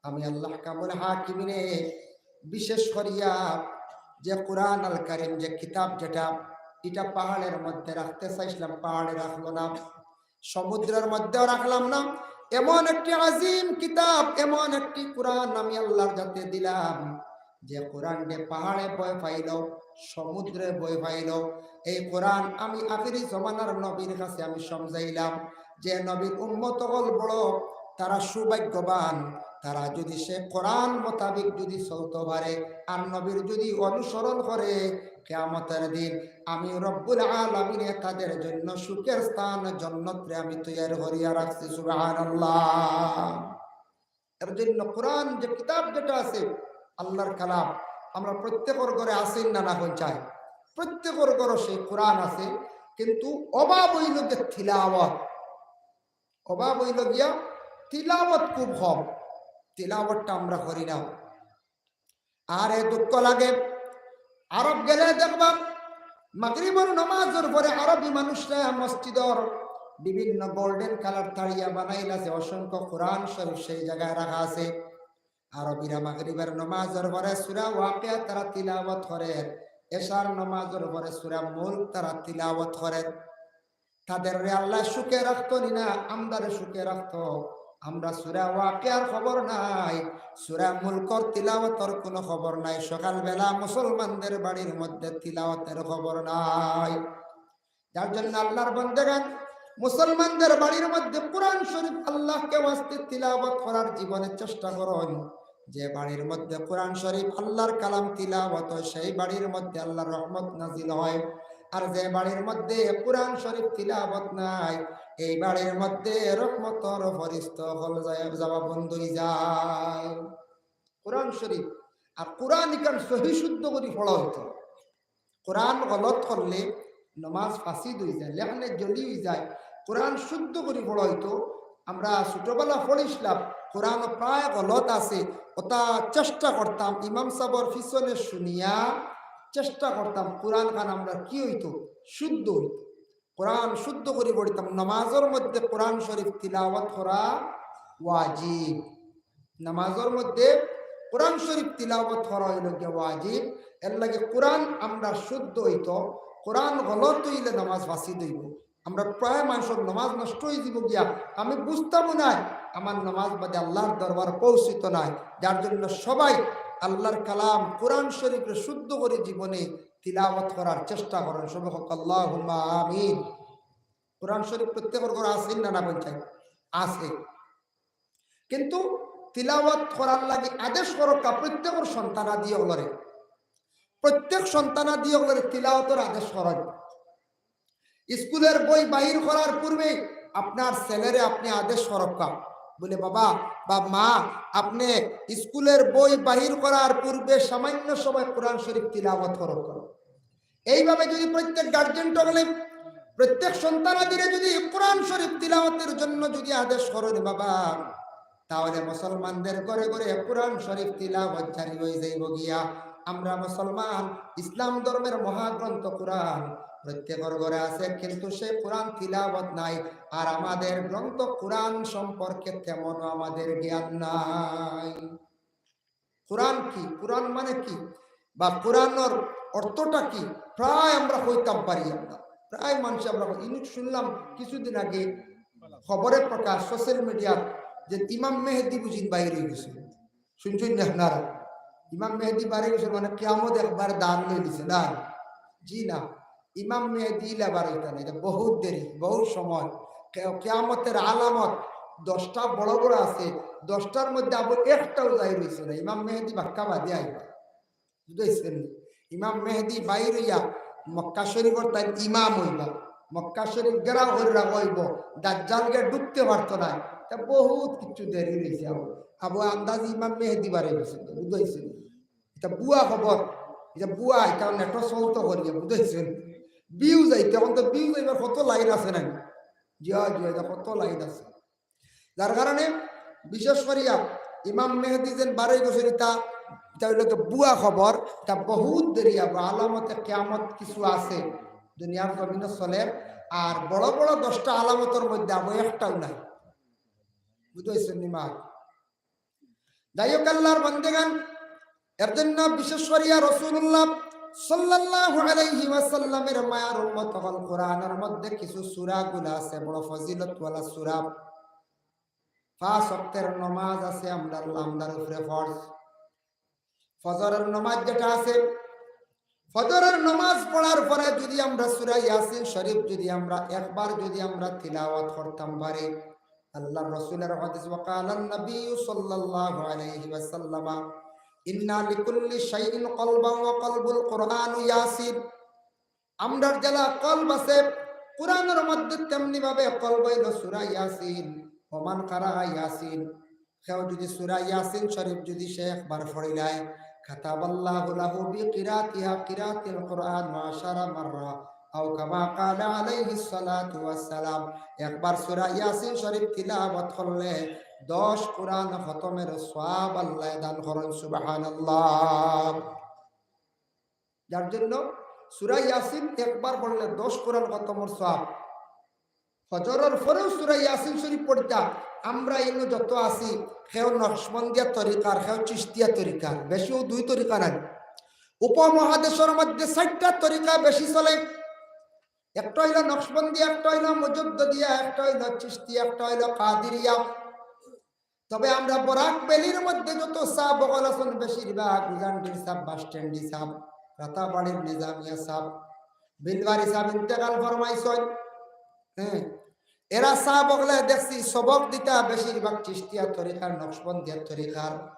আমি আল্লাহ কামুল হাকিমিনে বিশেষ করিয়া যে কুরআন আল কারীম, যে কিতাব যেটা, ইটা পাহাড়ের মধ্যে রাখতে চাইছিলাম, পাহাড়ে রাখলো না, সমুদ্রের মধ্যেও রাখলাম না। এমন একটি আজিম কিতাব, এমন একটি কুরআন আমি আল্লার যাতে দিলাম, যে কুরআনরে পাহাড়ে ভয় পাইল, সমুদ্রে ভয় পাইল। এই কুরআন আমি আখেরি জমানার নবীর কাছে আমি সমঝাইলাম, যে নবীর উম্মত অকল বড়, তারা সৌভাগ্যবান, তারা যদি সে কুরআন মোতাবিক যদি চলতে পারে আর নবীর যদি অনুসরণ করে, কিয়ামতের দিন আমি রব্বুল আলামিনে তাদের জন্য সুখের স্থান জন্নতরে আমি তৈয়ার করিয়া রাখছি। সুবহানাল্লাহ। এর জন্য কুরআন যে কিতাব যেটা আছে, আল্লার কালাম, আমরা প্রত্যেকর ঘরে আছে না, না কোন চাই? প্রত্যেকর ঘরে সেই কুরআন আছে, কিন্তু অভাব অইলো যে তিলাওয়াত। অভাব অইলো গিয়া তিলাওয়াত খুব কম, তিলাওয়াতটা আমরা করি না। আরে দুঃখ লাগে, আরব গেলে দেখবা মাগরিবর নমাজর পরে আরবি মানুষরা মসজিদর বিভিন্ন গোল্ডেন কালার তারিয়া বানাইল আছে, অসংখ্য কুরআন শরীফ সেই জাগায় রাখা আছে। আরবিরা মাগরিবর নমাজর পরে সূরা ওয়াকিয়া তারা তিলাওয়াত করের, এশার নমাজর পরে সূরা মুলক তারা তিলাওয়াত করের। তাদেররে আল্লায় সুখে রাখতো নি না, আমরারে সুখে রাখতো। আমরা সূরা ওয়াকিয়ার খবর নাই, সূরা মুলকর তিলাওয়াতর কোনো খবর নাই। সকালবেলা মুসলমানদের বাড়ির মধ্যে তিলাওয়াতের খবর নাই। যার জন্য আল্লার বন্দেগান মুসলমানদের বাড়ির মধ্যে কুরআন শরীফ আল্লাহকে ওয়াস্তে তিলাওয়াত করার জীবনে চেষ্টা করইন। যে বাড়ির মধ্যে কুরআন শরীফ আল্লার কালাম তিলাওয়াত হয়, সেই বাড়ির মধ্যে আল্লার রহমত নাজিল হয়। আর যে বাড়ির মধ্যে কুরআন শরীফ তিলাওয়াত নাই, এই বাড়ির মধ্যে রহমতর ফিরিস্তা অকল যায়, যাওয়া বন্ধ অই যায়। কুরআন শরীফ আর কুরআন ইখান সহি শুদ্ধ করি পড়া অইতো। কুরআন গলত করলে নমাজ ফাসিদ অই যায়, লেখানে জলি অই যায়। কুরআন শুদ্ধ করি পড়া অইতো। আমরা ছোটবেলা পড়ছিলাম, কুরআন প্রায় গলত আছে, ওটা চেষ্টা করতাম, ইমাম সাবর পিছনে শুনিয়া চেষ্টা করতাম, কুরআন খান আমরা কি অইতো, শুদ্ধ অইতো। কুরআন শুদ্ধ করি পড়তাম। নমাজর মধ্যে কুরআন শরীফ তিলাওয়াত করা ওয়াজিব। নামাজর মধ্যে কুরআন শরীফ তিলাওয়াত করা অইলো গিয়া ওয়াজিব। এরলাগি কুরআন আমরা শুদ্ধ অইতো, কুরআন গলত অইলে নামাজ ফাসিদ অইবো। আমরা প্রায় মানষর নামাজ নষ্ট অই যিবো গিয়া, আমি বুঝতামও নায়, আমার নামাজ বাদে আল্লার দরবার পৌঁছিতো নায়। যার জন্য সবাই আল্লার কালাম কুরআন শরীফরে শুদ্ধ করি জীবনে তিলাওয়াত করার চেষ্টা করইন। সবে কউক্কা আল্লাহুম্মা আমিন। কুরআন শরীফ প্রত্যেকর ঘরো আছে না, না বলছেন? আছে। কিন্তু তিলাওয়াত করার লাগি আদেশ করউক্কা প্রত্যেকর সন্তানাদি অকলরে, প্রত্যেক সন্তানাদি অকলরে তিলাওয়াতর আদেশ করইন। স্কুলের বই বাহির করার পূর্বে আপনার ছেলেরে আপনি আদেশ করউক্কা, বলে, "বাবা বা মা, আপনি স্কুলের বই বাহির করার পূর্বে সামান্য সময় কোরআন শরীফ তিলাওয়াত করউক্কা।" এইভাবে যদি প্রত্যেক গার্জেন অকলে প্রত্যেক সন্তানাদিরে যদি কোরআন শরীফ তিলাওয়াতের জন্য যদি আদেশ করইন বাবা, তাহলে মুসলমানদের ঘরে ঘরে কোরআন শরীফ তিলাওয়াত জারি অই যাইবো গিয়া। আমরা মুসলমান, ইসলাম ধর্মের মহাগ্রন্থ কোরআন প্রত্যেকর ঘরে আছে, কিন্তু সেই কোরআন তিলাওয়াত নাই। আর আমাদের গ্রন্থ কোরআন সম্পর্কে তেমনও আমাদের জ্ঞান নাই। কোরআন কি? কোরআন মানে কি? বা কোরআনর অর্থটা কি? প্রায় আমরা কইতাম পারি আমরা। প্রায় মানষে আমরা কই। ইনুক শুনলাম কিছুদিন আগে খবরে প্রকাশ, সোশ্যাল মিডিয়াত, যে ইমাম মেহেদি বুঝিন বাইর অই গেছে। শুনছইন নি আপনারা? ইমাম মেহেদি বাইর অই গেছে মানে কিয়ামত একবার দান লই লিছে, দান। জি না। ইমাম মেহেদি ইলা বার অইতা না, ইটা বহুত দেরি, বহুত সময়। কে-, কিয়ামতর আলামত দশটা বড় বড় আছে, দশটার মধ্যে আবু একটাও জাহির অইছে না। ইমাম মেহেদি বাক্কা বাদে আইবা, বুঝাইছইন নি? ইমাম মেহেদি বাইর অইয়া মক্কা শরীফর তাইন ইমাম অইবা, মক্কা শরীফ ঘেরাও করি রাখা অইবো, দাজ্জাল গিয়া ঢুকতে পারতো না। তা বহুত কিছু দেরি অইছে। আবু, আবু আন্দাজি ইমাম মেহেদি বার অইগেছে, বুঝাইছইন নি? ইটা ভুয়া খবর, ইটা ভুয়া, ইটা নেটো চলতো করিয়া, বুঝাইছইন নি? Views আইতে, অখন তো views আইবার কত লাইন আছে না? জি অয়, জি অয়, ইটা কত লাইন আছে। যার কারণে বিশেষ করিয়া ইমাম মেহেদি যেন বার অইগেছইন, ইটা, ইটা অইলো গি ভুয়া খবর, ইটা বহুত দেরি আবো। আলামতে কিয়ামত কিছু আছে, দুনিয়ার জমিনো চলের, আর বড় বড় দশটা আলামতর মধ্যে আবো একটাও নাই। বুঝাইছইন নি মা? যাই হোক, আল্লাহর বান্দেগান, এর জন্য বিশেষ করিয়া রাসূলুল্লাহ সাল্লাল্লাহু আলাইহি ওয়াসাল্লামের মায়ার উম্মত অকল, কোরআনের মধ্যে কিছু সূরাগুলা আছে, বড় ফজিলতওয়ালা সূরা। পাঁচ ওয়াক্তের নমাজ আছে আমরার, আমরার উপরে ফরজ। ফজরের নমাজ যেটা আছে, ফজরের নমাজ পড়ার পরে যদি আমরা সূরা ইয়াসিন শরীফ যদি আমরা একবার যদি আমরা তিলাওয়াত করতাম পারি, আল্লাহর রাসূলের হাদিস, "ওয়া ক্বালান নাবিয়্যু সাল্লাল্লাহু আলাইহি ওয়াসাল্লাম, ইন্না লিকুল্লি শাইইন কলবান ওয়া কলবুল কুরআনু ইয়াসিন।" আমরার যেলা কলব আছে, কোরআনের মধ্যে তেমনি ভাবে কলব অইলো সূরা ইয়াসিন। ওমান কারা ইয়াসিন, কেউ যদি সূরা ইয়াসিন শরীফ যদি সে একবার পড়িলায়, কাতাবাল্লাহু লাহু বিকিরাতিহা কিরাতিল কুরআন ওয়া আশারা মাররা, আও কামা ক্বালা আলাইহিস সালাতু ওয়াস সালাম। একবার সূরা ইয়াসিন শরীফ তিলাওয়াত করলে দশ কোরআন খতমের সওয়াব আল্লায় দান করইন। সুবহানাল্লাহ। যার জন্য সূরা ইয়াসিন একবার পড়লে দশ কোরআন খতমর সওয়াব। ফজরের পরেও সূরা ইয়াসিন শরীফ পড়তা। আমরা ইনো যত আছি, কেউ নকশবন্দিয়া তরিকার, কেউ চিশতিয়া তরিকার, বেশিও দুই তরিকা নাই। উপমহাদেশের মধ্যে চাইরটা তরিকা বেশি চলে। একটা অইলো নকশবন্দি, একটা অইলো মুজাদ্দিদিয়া, একটা অইলো চিশতি, একটা অইলো কাদিরিয়া। তবে আমরা বরাক ভ্যালির মধ্যে যত সাব অকল আছইন, বেশিরভাগ উজানডির সাব, বাসস্ট্যান্ডি সাব, রাতাবাড়ির নিজামিয়া সাব, বিলবাড়ি সাব ইন্তেকাল ফরমাইছইন। হ্যাঁ, এরা সাব অকলে দেখছি সবক দিতা বেশিরভাগ চিশতিয়া তরিকার, নকশবন্দিয়া তরিকার।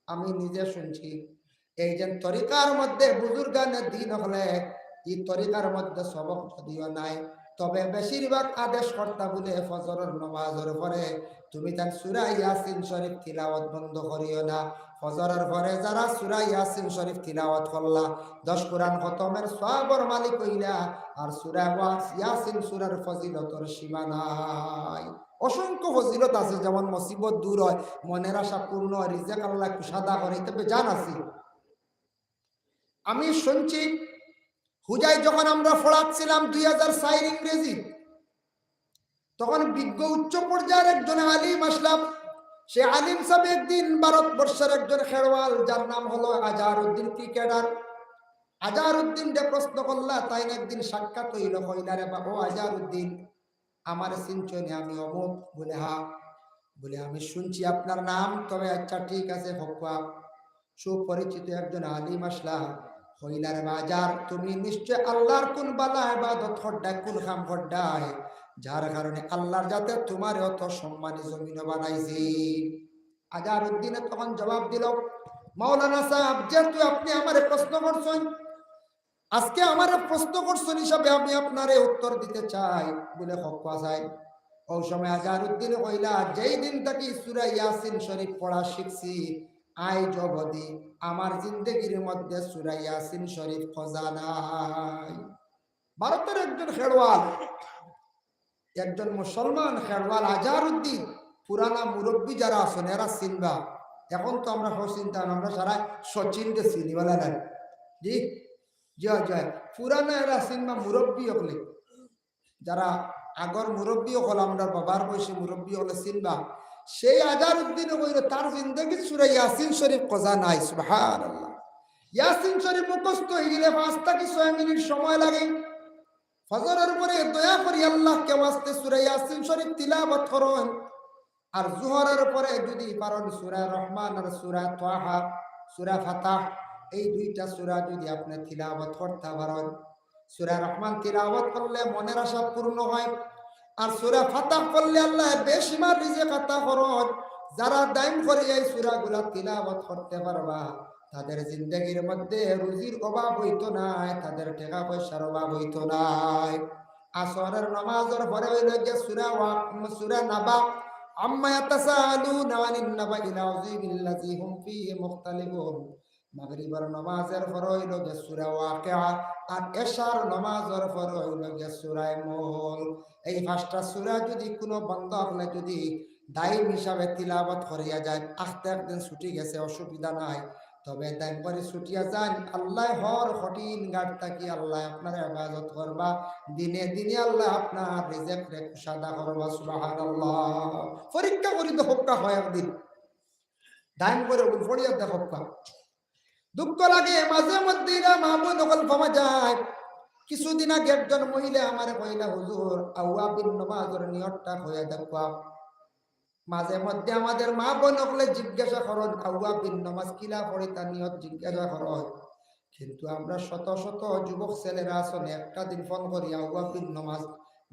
আমি নিজে শুনছি, এই যে তরিকার মধ্যে বুজুর্গানে দিন অকলে ই তরিকার মধ্যে সবক যদিও নাই, তবে বেশিরভাগ আদেশ করতা বুলে ফজরের নমাজের পরে তুমি তান সূরা ইয়াসিন শরীফ তিলাওয়াত বন্ধ করিও না। ফজরের পরে যারা সূরা ইয়াসিন শরীফ তিলাওয়াত করলা, দশ কোরআন খতমের সওয়াবর মালিক অইলা। আর সূরা ওয়া-, ইয়াসিন সূরার ফজিলতর সীমা নাই। অসংখ্য ফজিলত আছে, যেমন মুসিবত দূর হয়, মনের আশা পূর্ণ হয়, রিজেক আল্লায় কুশাদা করে, ইতা বেজান আছে। আমি শুনছি, হুজাই যখন আমরা পড়াচ্ছিলাম দুই হাজার চাইর ইংরেজি, তখন বিজ্ঞ উচ্চ পর্যায়ের একজন আলিম আসলাম। সে আলিম সাব একদিন ভারতবর্ষের একজন খেলোয়াড়, যার নাম হলো আজহারউদ্দিন ক্রিকেটার। আজহারউদ্দিনরে প্রশ্ন করলা, তাইন একদিন সাক্ষাৎ অইলো, কইলা, "রে বাবা, ও আজহারউদ্দিন, আমারে চিনছো নি? আমি অমুক।" বুলে, "হ্যাঁ।" বুলে, "আমি শুনছি আপনার নাম, তবে আচ্ছা ঠিক আছে, হকুয়া।" সুপরিচিত একজন আলিম আসলা, কইলা, "রে বাজার, তুমি নিশ্চয় আল্লাহর কুন বালা ইবাদত করডায়, কুন কাম করডায়, যার কারণে আল্লাহর যাতে তুমারে অত সম্মানী জমিনো বানাইছি?" আজহারউদ্দিনে তখন জবাব দিল, "মাওলানা সাব, যেহেতু আপনি আমারে প্রশ্ন করছইন, আজকে আমারে প্রশ্ন করছইন হিসাবে আমি আপনারে উত্তর দিতে চাই।" বুলে, "হক্কু চাই।" ওই সময় আজহারউদ্দিনে কইলা, "যেই দিন থাকি সূরা ইয়াসিন শরীফ পড়া শিখছি, আইজ অবধি আমার জিন্দেগির মধ্যে সূরা ইয়াসিন শরীফ খজা নাই।" ভারতের একজন খেলোয়াড়, একজন মুসলমান খেলোয়াড় আজহারউদ্দিন, পুরানা মুরব্বি যারা আছইন, এরা চিনবা। এখন তো আমরা সচিন তান, আমরা সারা সচিনরে চিনি, বলে নাই? জি, জি, জি। পুরানা এরা চিনবা, মুরব্বি অকলে, যারা আগর মুরব্বি অকল, আমরার বাবার বয়সী মুরব্বি অকলে চিনবা। সেই আজহারউদ্দিনে কইলো, তার জিন্দেগিত সূরা ইয়াসিন শরীফ খজা নাই। সুবহানাল্লাহ। ইয়াসিন শরীফ মুখস্থ অইগেলে পাঁচ থাকি ছয় মিনিট সময় লাগে। ফজরের পরে দয়া করি আল্লাহকে ওয়াস্তে সূরা ইয়াসিন শরীফ তিলাওয়াত করইন। আর জোহরের পরে যদি পারইন সূরা রহমান আর সূরা তাহা, সূরা ফাতাহ, এই দুইটা সূরা যদি আপনে তিলাওয়াত করতা পারইন, সূরা রহমান তিলাওয়াত করলে মনের আশা পূর্ণ হয়। আর সূরা ফাতাহ পড়লে আল্লায় বেশিমার রিজিক আতা করইন। যারা দাইম করি এই সূরাগুলা তিলাওয়াত করতে পারবা, তাদের জিন্দেগির মধ্যে রুজির অভাব অইতো নায়, তাদের টেকা পয়সার অভাব অইতো নায়। আসরের নামাজর পরে অইলো গিয়া সূরা ওয়া-, সূরা নাবা, আম্মা ইয়াতাসাআলুনা আনিন নাবাইল আযীমিল্লাযী হুম ফীহি মুখতালিফুন। মাগরিবর নামাজর পরে অইলো গিয়া সূরা ওয়াকিয়া, আর এশার নামাজর পরে অইলো গিয়া সূরা মুলক। এই পাঁচটা সূরা যদি কুনু বান্দা অকলে যদি দাইম হিসাবে তিলাওয়াত করিয়া যায়, আস্তে একদিন ছুটি গেছে, অসুবিধা নাই। তবে দাইম করি ছুটিয়া যাইন, আল্লায় হর কঠিন ঘাট থাকি আল্লায় আপনার হেফাজত করবা, দিনে দিনে আল্লায় আপনার রিজিকরে কুশাদা করবা। সুবহানাল্লাহ। পরীক্ষা করি দেখউক্কা কয়েকদিন। দাইম করি অগুন পড়িয়া দেখউক্কা। দুঃখ লাগে, মাঝে মধ্যে এরা মা বোন অকল পাওয়া যায়। কিছুদিন আগে একজন মহিলা আমারে কইলা, "হুজুর, আওয়াবিন নামাজর নিয়তটা কইয়া দেখউক্কা।" মাঝে মধ্যে আমাদের মা বোন অকলে জিজ্ঞাসা করইন, "আওয়াবিন নামাজ কিলা পড়িতা?" নিয়ত জিজ্ঞাসা করইন। কিন্তু আমরা শত শত যুবক ছেলেরা আছইন, একটা দিন ফোন করি, আওয়াবিন নামাজ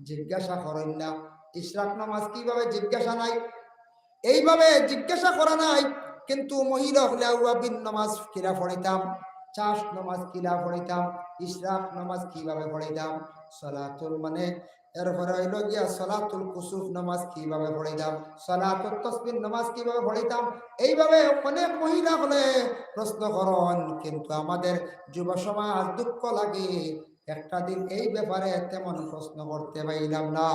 জিজ্ঞাসা করইন না, ইশরাক নামাজ কিভাবে জিজ্ঞাসা নাই, এইভাবে জিজ্ঞাসা করা নাই। কিন্তু মহিলা অকলে আওয়াবিন নামাজ কিলা পড়িতাম, চাষ নামাজ কিলা পড়িতাম, ইশরাক নামাজ কিভাবে পড়িতাম, সলাতুল মানে এরপরে অইলো গিয়া সলাতুল কুসুফ নামাজ কিভাবে পড়িতাম, সলাতুল তসবির নামাজ কিভাবে পড়িতাম, এইভাবে অনেক মহিলা অকলে প্রশ্ন করইন। কিন্তু আমাদের যুব সমাজ, দুঃখ লাগে, একটা দিন এই ব্যাপারে তেমন প্রশ্ন করতে পাইলাম না।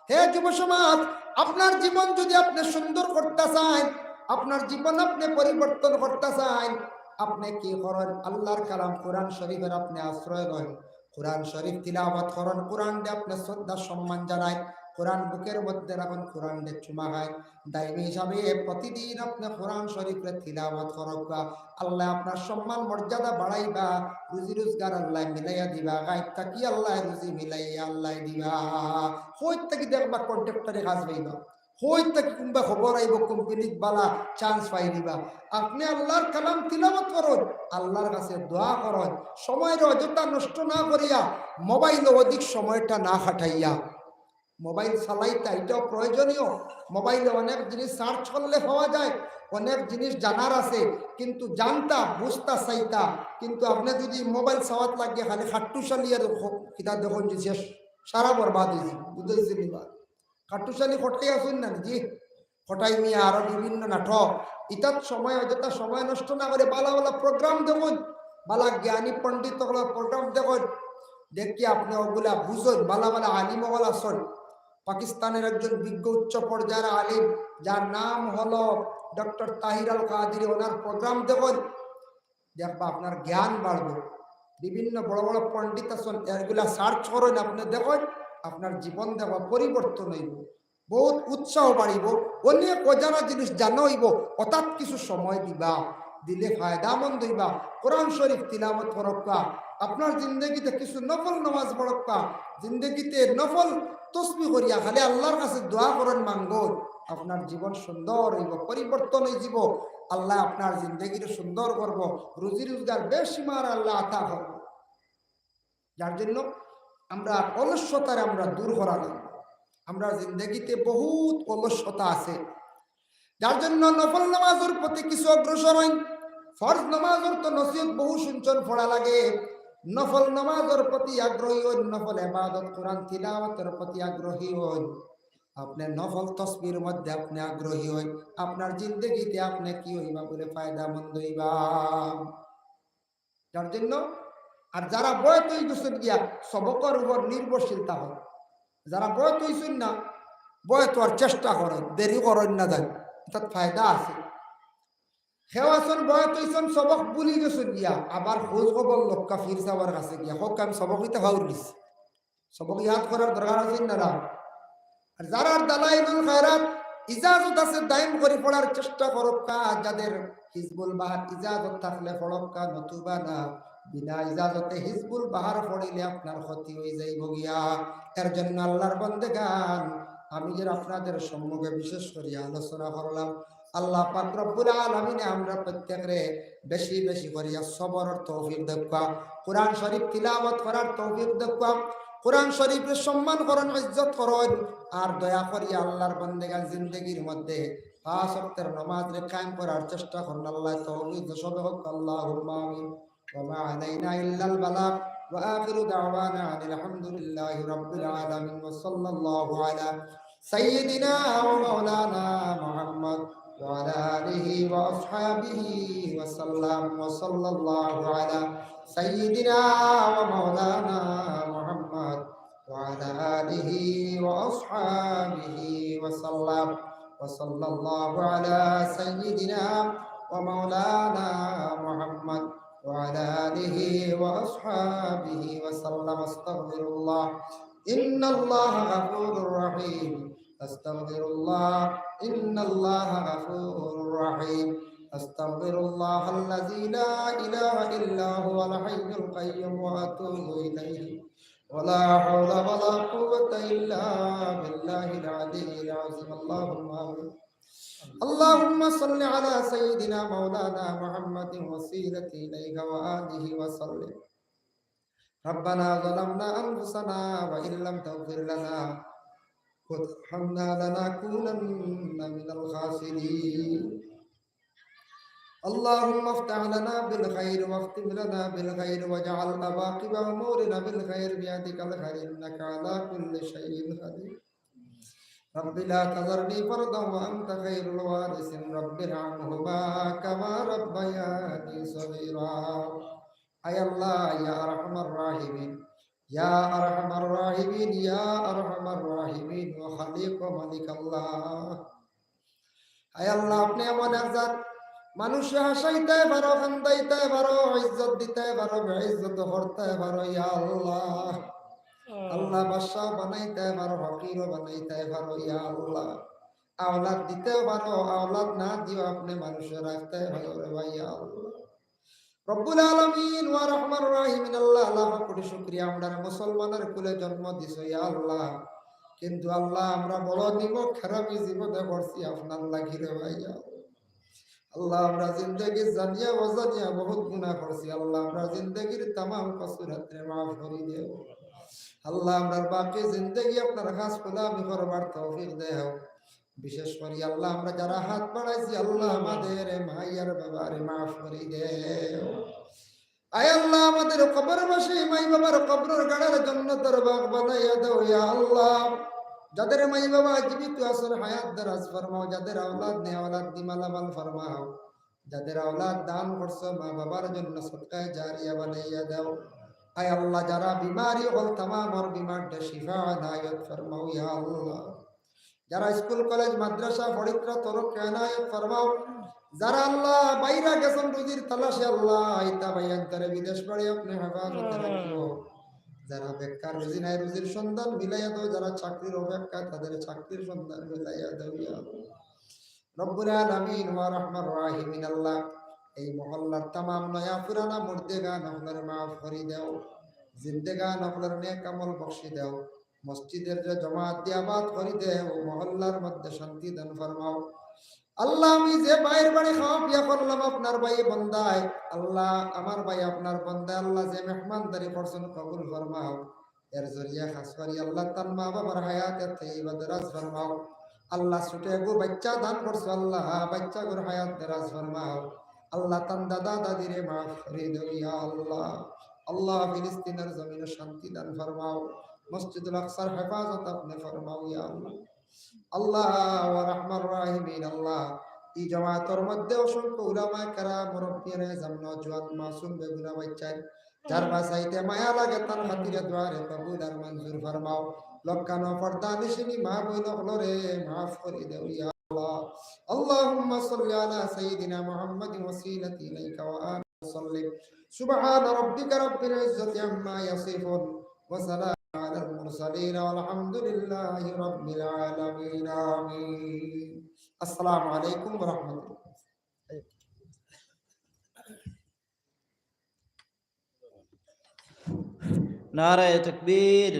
হে যুব সমাজ, আপনার জীবন যদি আপনে সুন্দর করতা চাইন, আপনার জীবন আপনে পরিবর্তন করতা চাইন, আপনে কি করইন? আল্লার কালাম কোরআন শরীফর আপনে আশ্রয় লইন। কোরআন শরীফ তিলাওয়াত করইন, কোরআনরে আপনে শ্রদ্ধা সম্মান জানাইন, কোরআন বুকের মধ্যে রাখইন, কোরআনরে চুমা খাইন। দাইমি হিসাবে প্রতিদিন আপনে কোরআন শরীফরে তিলাওয়াত করউক্কা। আল্লায় আপনার সম্মান মর্যাদা বাড়াইবা, রুজি রোজগার আল্লায় মিলাইয়া দিবা, গাইব থাকি আল্লায় রুজি মিলাইয়া আল্লায় দিবা। কই থাকি দেখবা কন্ট্রাক্টরি কাজ পাইবা, কই থাকি কুনবা খবর আইবো, কোম্পানিত বালা chance পাই দিবা। আপনে আল্লার কালাম তিলাওয়াত করইন, আল্লার কাছে দোয়া করইন, সময়রে অযথা নষ্ট না করিয়া, মোবাইলো অধিক সময়টা না খাটাইয়া। মোবাইল চালাইতা, এটাও প্রয়োজনীয়। মোবাইলো অনেক জিনিস search করলে পাওয়া যায়, অনেক জিনিস জানার আছে, কিন্তু জানতা, বুঝতা চাইতা, কিন্তু আপনে যদি মোবাইল চাওয়াত লাগিয়া খালি খাট্টুশালি আর খ-, কিতা দেখইন যে শেষ, সারা বরবাদ অইছে, বুঝছইন নি বা? খাট্টুশালি কটাই আছইন না নি? কটাই মিয়া আরো বিভিন্ন নাটক, ইতাত সময় অযথা সময় নষ্ট না করি বালা বালা program দেখইন, বালা জ্ঞানী পণ্ডিত অকলর program দেখইন। দেখি আপনে অগুলা বুঝইন, বালা বালা আলিম অকল আছইন। পাকিস্তানের একজন বিজ্ঞ উচ্চ পর্যায়ের আলিম, যার নাম হলো ডক্টর তাহির আল কাদিরি, ওনার program দেখইন, দেখবা আপনার জ্ঞান বাড়বো। বিভিন্ন বড় বড় পণ্ডিত আছইন, এগুলা search করইন, আপনে দেখইন, আপনার জীবন দেখবা পরিবর্তন অইবো, বহুত উৎসাহ বাড়িবো, অনেক অজানা জিনিস জানা অইবো। অতাত কিছু সময় দিবা, দিলে ফায়দামন্দ অইবা। কোরআন শরীফ তিলাওয়াত করউক্কা, আপনার জিন্দেগিতে কিছু নফল নামাজ পড়উক্কা, জিন্দেগিতে নফল তসবিহ করিয়া খালি আল্লার কাছে দোয়া করইন, মাঙ্গইন, আপনার জীবন সুন্দর অইবো, পরিবর্তন অইযিবো। আল্লায় আপনার জিন্দেগিরে সুন্দর করবো, রুজি রোজগার বেশিমার আল্লায় আতা করবো। যার জন্য আমরা অলসতারে আমরা দূর করা লাগবো। আমরার জিন্দেগিতে বহুত অলসতা আছে, যার জন্য নফল নামাজর প্রতি কিছু অগ্রসর অইন। ফরজ নামাজর তো নসিহত বহু শুনছইন, পড়া লাগে। নফল নামাজর প্রতি আগ্রহী অইন, নফল ইবাদত, কোরআন তিলাওয়াতর প্রতি আগ্রহী অইন। আপনে নফল তসবির মধ্যে আপনে আগ্রহী অইন, আপনার জিন্দেগিতে আপনে কি অইবা বুলে ফায়দামন্দ অইবা। যার জন্য আর যারা বয়ত অইগেছইন গিয়া, সবকর উপর নির্ভরশীলতা অয়। যারা বয়ত অইছইন না, বয়ত অওয়ার চেষ্টা করইন, দেরি করইন না যাইন, ইতাত ফায়দা আছে। কেউ আছইন বয়ত অইছইন, সবক ভুলি গেছইন গিয়া, আবার খোঁজ খবর লউক্কা পীর সাবর কাছে গিয়া, কউক্কা আমি সবক ইতা পাউরি গেছি। সবক ইয়াদ করার দরকার আছে না? আর যারার দালাইলুল খায়রাত ইজাজত আছে, দাইম করি পড়ার চেষ্টা করউক্কা। যাদের হিজবুল বাহার ইজাজত থাকলে পড়উক্কা, নতুবা না। বিনা ইজাজতে হিজবুল বাহার পড়িলে আপনার ক্ষতি অইযাইবো গিয়া। এর জন্য আল্লার বন্দেগান, আমি যে আপনাদের সম্মুখে বিশেষ করি আলোচনা করলাম, আল্লাহ পাক রব্বুল আলামিনে আমরা প্রত্যেকরে বেশি বেশি করিয়া সবরর তৌফিক দেউক্কা, কোরআন শরীফ তিলাওয়াত করার তৌফিক দেউক্কা, কোরআন শরীফরে সম্মান করইন, ইজ্জত করইন, আর দয়া করিয়া আল্লাহর বন্দেগান জিন্দেগির মধ্যে পাঁচ ওয়াক্তের নামাজরে কায়েম করার চেষ্টা করইন। আল্লাহ তৌফিক দেউক্কা, সবে কউক্কা আল্লাহুম্মা আমিন। وما علينا إلا البلاغ، وآخر دعوانا أن الحمد لله رب العالمين، وصلى الله على سيدنا ومولانا محمد وعلى آله وأصحابه وسلم، وصلى الله على سيدنا ومولانا محمد وعلى آله وأصحابه وسلم، وصلى الله على سيدنا ومولانا محمد وعلى آله وأصحابه وسلم. أستغفر الله، إن الله غفور رحيم. أستغفر الله، إن الله غفور رحيم. أستغفر الله الذي لا إله إلا هو الحي القيوم وأتوب إليه. ولا حول ولا قوة إلا بالله العلي العظيم. اللهم آمين. اللهم صل على سيدنا مولانا محمد وسيلة إليك وآله وسلم. ربنا ظلمنا أنفسنا وإن لم تغفر لنا وترحمنا لنكونن من الخاسرين. اللهم افتح لنا بالخير واختم لنا بالخير واجعل عواقب أمورنا بالخير بيدك الخير إنك على كل شيء قدير. رب لا تذرني فردا وأنت خير الوارثين. رب ارحمهما كما ربياني صغيرا. আয় আল্লাহ, ইয়া আরহামার রাহিমিন, ইয়া আরহামার রাহিমিন, ইয়া আরহামার রাহিমিন, ও খালিক ও মালিক আল্লাহ। আয় আল্লাহ, আপনে এমন এক জাত, মানুষরে হাসাইতায় পারো, কান্দাইতায় পারো, ইজ্জত দিতায় পারো, বেইজ্জত করতায় পারো, ইয়া আল্লাহ। আল্লাহ, বাদশা বানাইতায় পারো, ফকিরও বানাইতায় পারো, ইয়া আল্লাহ। আওলাদ দিতায় পারো, আওলাদ না দিয়াও আপনে মানুষরে রাখতায় পারো রে ভাই, ইয়া আল্লাহ। রব্বুল আলামিন ওয়া আরহামার রাহিমিন আল্লাহ, লাখ কোটি শুকরিয়া, আমরারে মুসলমানর কুলে জন্ম দিছো, ইয়া আল্লাহ। কিন্তু আল্লাহ, আমরা বড় নিমক হারামি জীবনে করছি আপনার লাগি রে ভাই, ইয়া আল্লাহ। আল্লাহ, আমরা জিন্দেগি জানিয়া অজানিয়া বহুত গুনাহ করছি। আল্লাহ, আমরা জিন্দেগির তামাম কসুরাতরে মাফ করি দেও। আল্লাহ, আমরার বাকি জিন্দেগি আপনার খাস গোলামি করবার তৌফিক দেও। বিশেষ করি আল্লাহ, আমরা যারা হাত বাড়াইছি, আল্লাহ, আমাদের মাই আর বাবারে মাফ করি দেও। আয় আল্লাহ, আমাদের কবরবাসী মাই বাবার কবরর গাড়ার জন্নতর বাগ বানাইয়া দেও, ইয়া আল্লাহ। যাদের মাই বাবা জীবিত আছইন, হায়াত দারাজ ফরমাও, যাদের আওলাদ নেই, আওলাদ দি মালামাল ফরমাও। যাদের আওলাদ দান করছো, মা বাবার জন্য সদকায়ে জারিয়া বানাইয়া দাও। আয় আল্লাহ, যারা বিমারি অকল, তামামর বিমাররে শিফা এনায়েত ফরমাও, ইয়া আল্লাহ। যারা স্কুল, কলেজ, মাদ্রাসা পড়িত্রা, তরক্কি এনায়েত ফরমাও। যারা আল্লাহ বাইরা গেছইন রুজির তালাশে, আল্লাহ, ইতা ভাইয়াইন্তরে বিদেশ বাড়ি আপনে হেফাজতে রাখিও। যারা বেকার, রুজি নাই, রুজির সন্ধান মিলাইয়া দাও। যারা চাকরির অপেক্ষা, তাদের চাকরির সন্ধান মিলাইয়া দাও, ইয়া আল্লাহ। রব্বুল আলামিন ওয়া আরহামার রাহিমিন আল্লাহ, এই মহল্লার তামাম নয়া পুরানা মুর্দেগান অকলরে মাফ করি দেও, জিন্দেগান অকলরে নেক আমল বখশি দেও, মসজিদরে জমাত দিয়া আবাদ করি দেও, মহল্লার মধ্যে শান্তি দান ফরমাও। আল্লাহ, আমি যে ভাইর বাড়ি খাওয়া পিয়া করলাম আপনার ভাই বন্দায়, আল্লাহ, আমার ভাই আপনার বন্দায়, আল্লাহ, যে মেহমানদারি করছইন কবুল ফরমাও। এর জরিয়া খাস করি আল্লাহ তান মা বাবার হায়াতে তৈবা দারাজ ফরমাও। আল্লাহ, ছোট এগু বাইচ্চা দান করছো, আল্লাহ, বাইচ্চাগুর হায়াত দারাজ ফরমাও। আল্লাহ, তান দাদা দাদিরে মাফ করি দেও, ইয়া আল্লাহ। আল্লাহ, ফিলিস্তিনর জমিনো শান্তি দান ফরমাও, মসজিদুল আকসার হেফাজত আপনে ফরমাও, ইয়া আল্লাহ। আল্লাহ ওয়া আরহামার রাহিমিন আল্লাহ, এই জমাতর মধ্যে অসংখ্য উলামায়ে কেরাম, মুরব্বিয়ানে আযম, নওজোয়ান, মাসুম, বেগুনা বাইচ্চাইন, যার বাঁচাইতে মায়া লাগে, তার খাতিরে দোয়ারে কবুল আর মঞ্জুর ফরমাও। লক্কানো পর্দা নিশিনি মা বইন অকলরে মাফ করি দেও, ইয়া আল্লাহ। اللهم صل على سيدنا محمد وسيلة إليك وآله وسلم. سبحان ربك رب العزة عما يصفون. وسلام على المرسلين والحمد لله رب العالمين. آمين. السلام عليكم ورحمة الله. নারায়ে তাকবীর।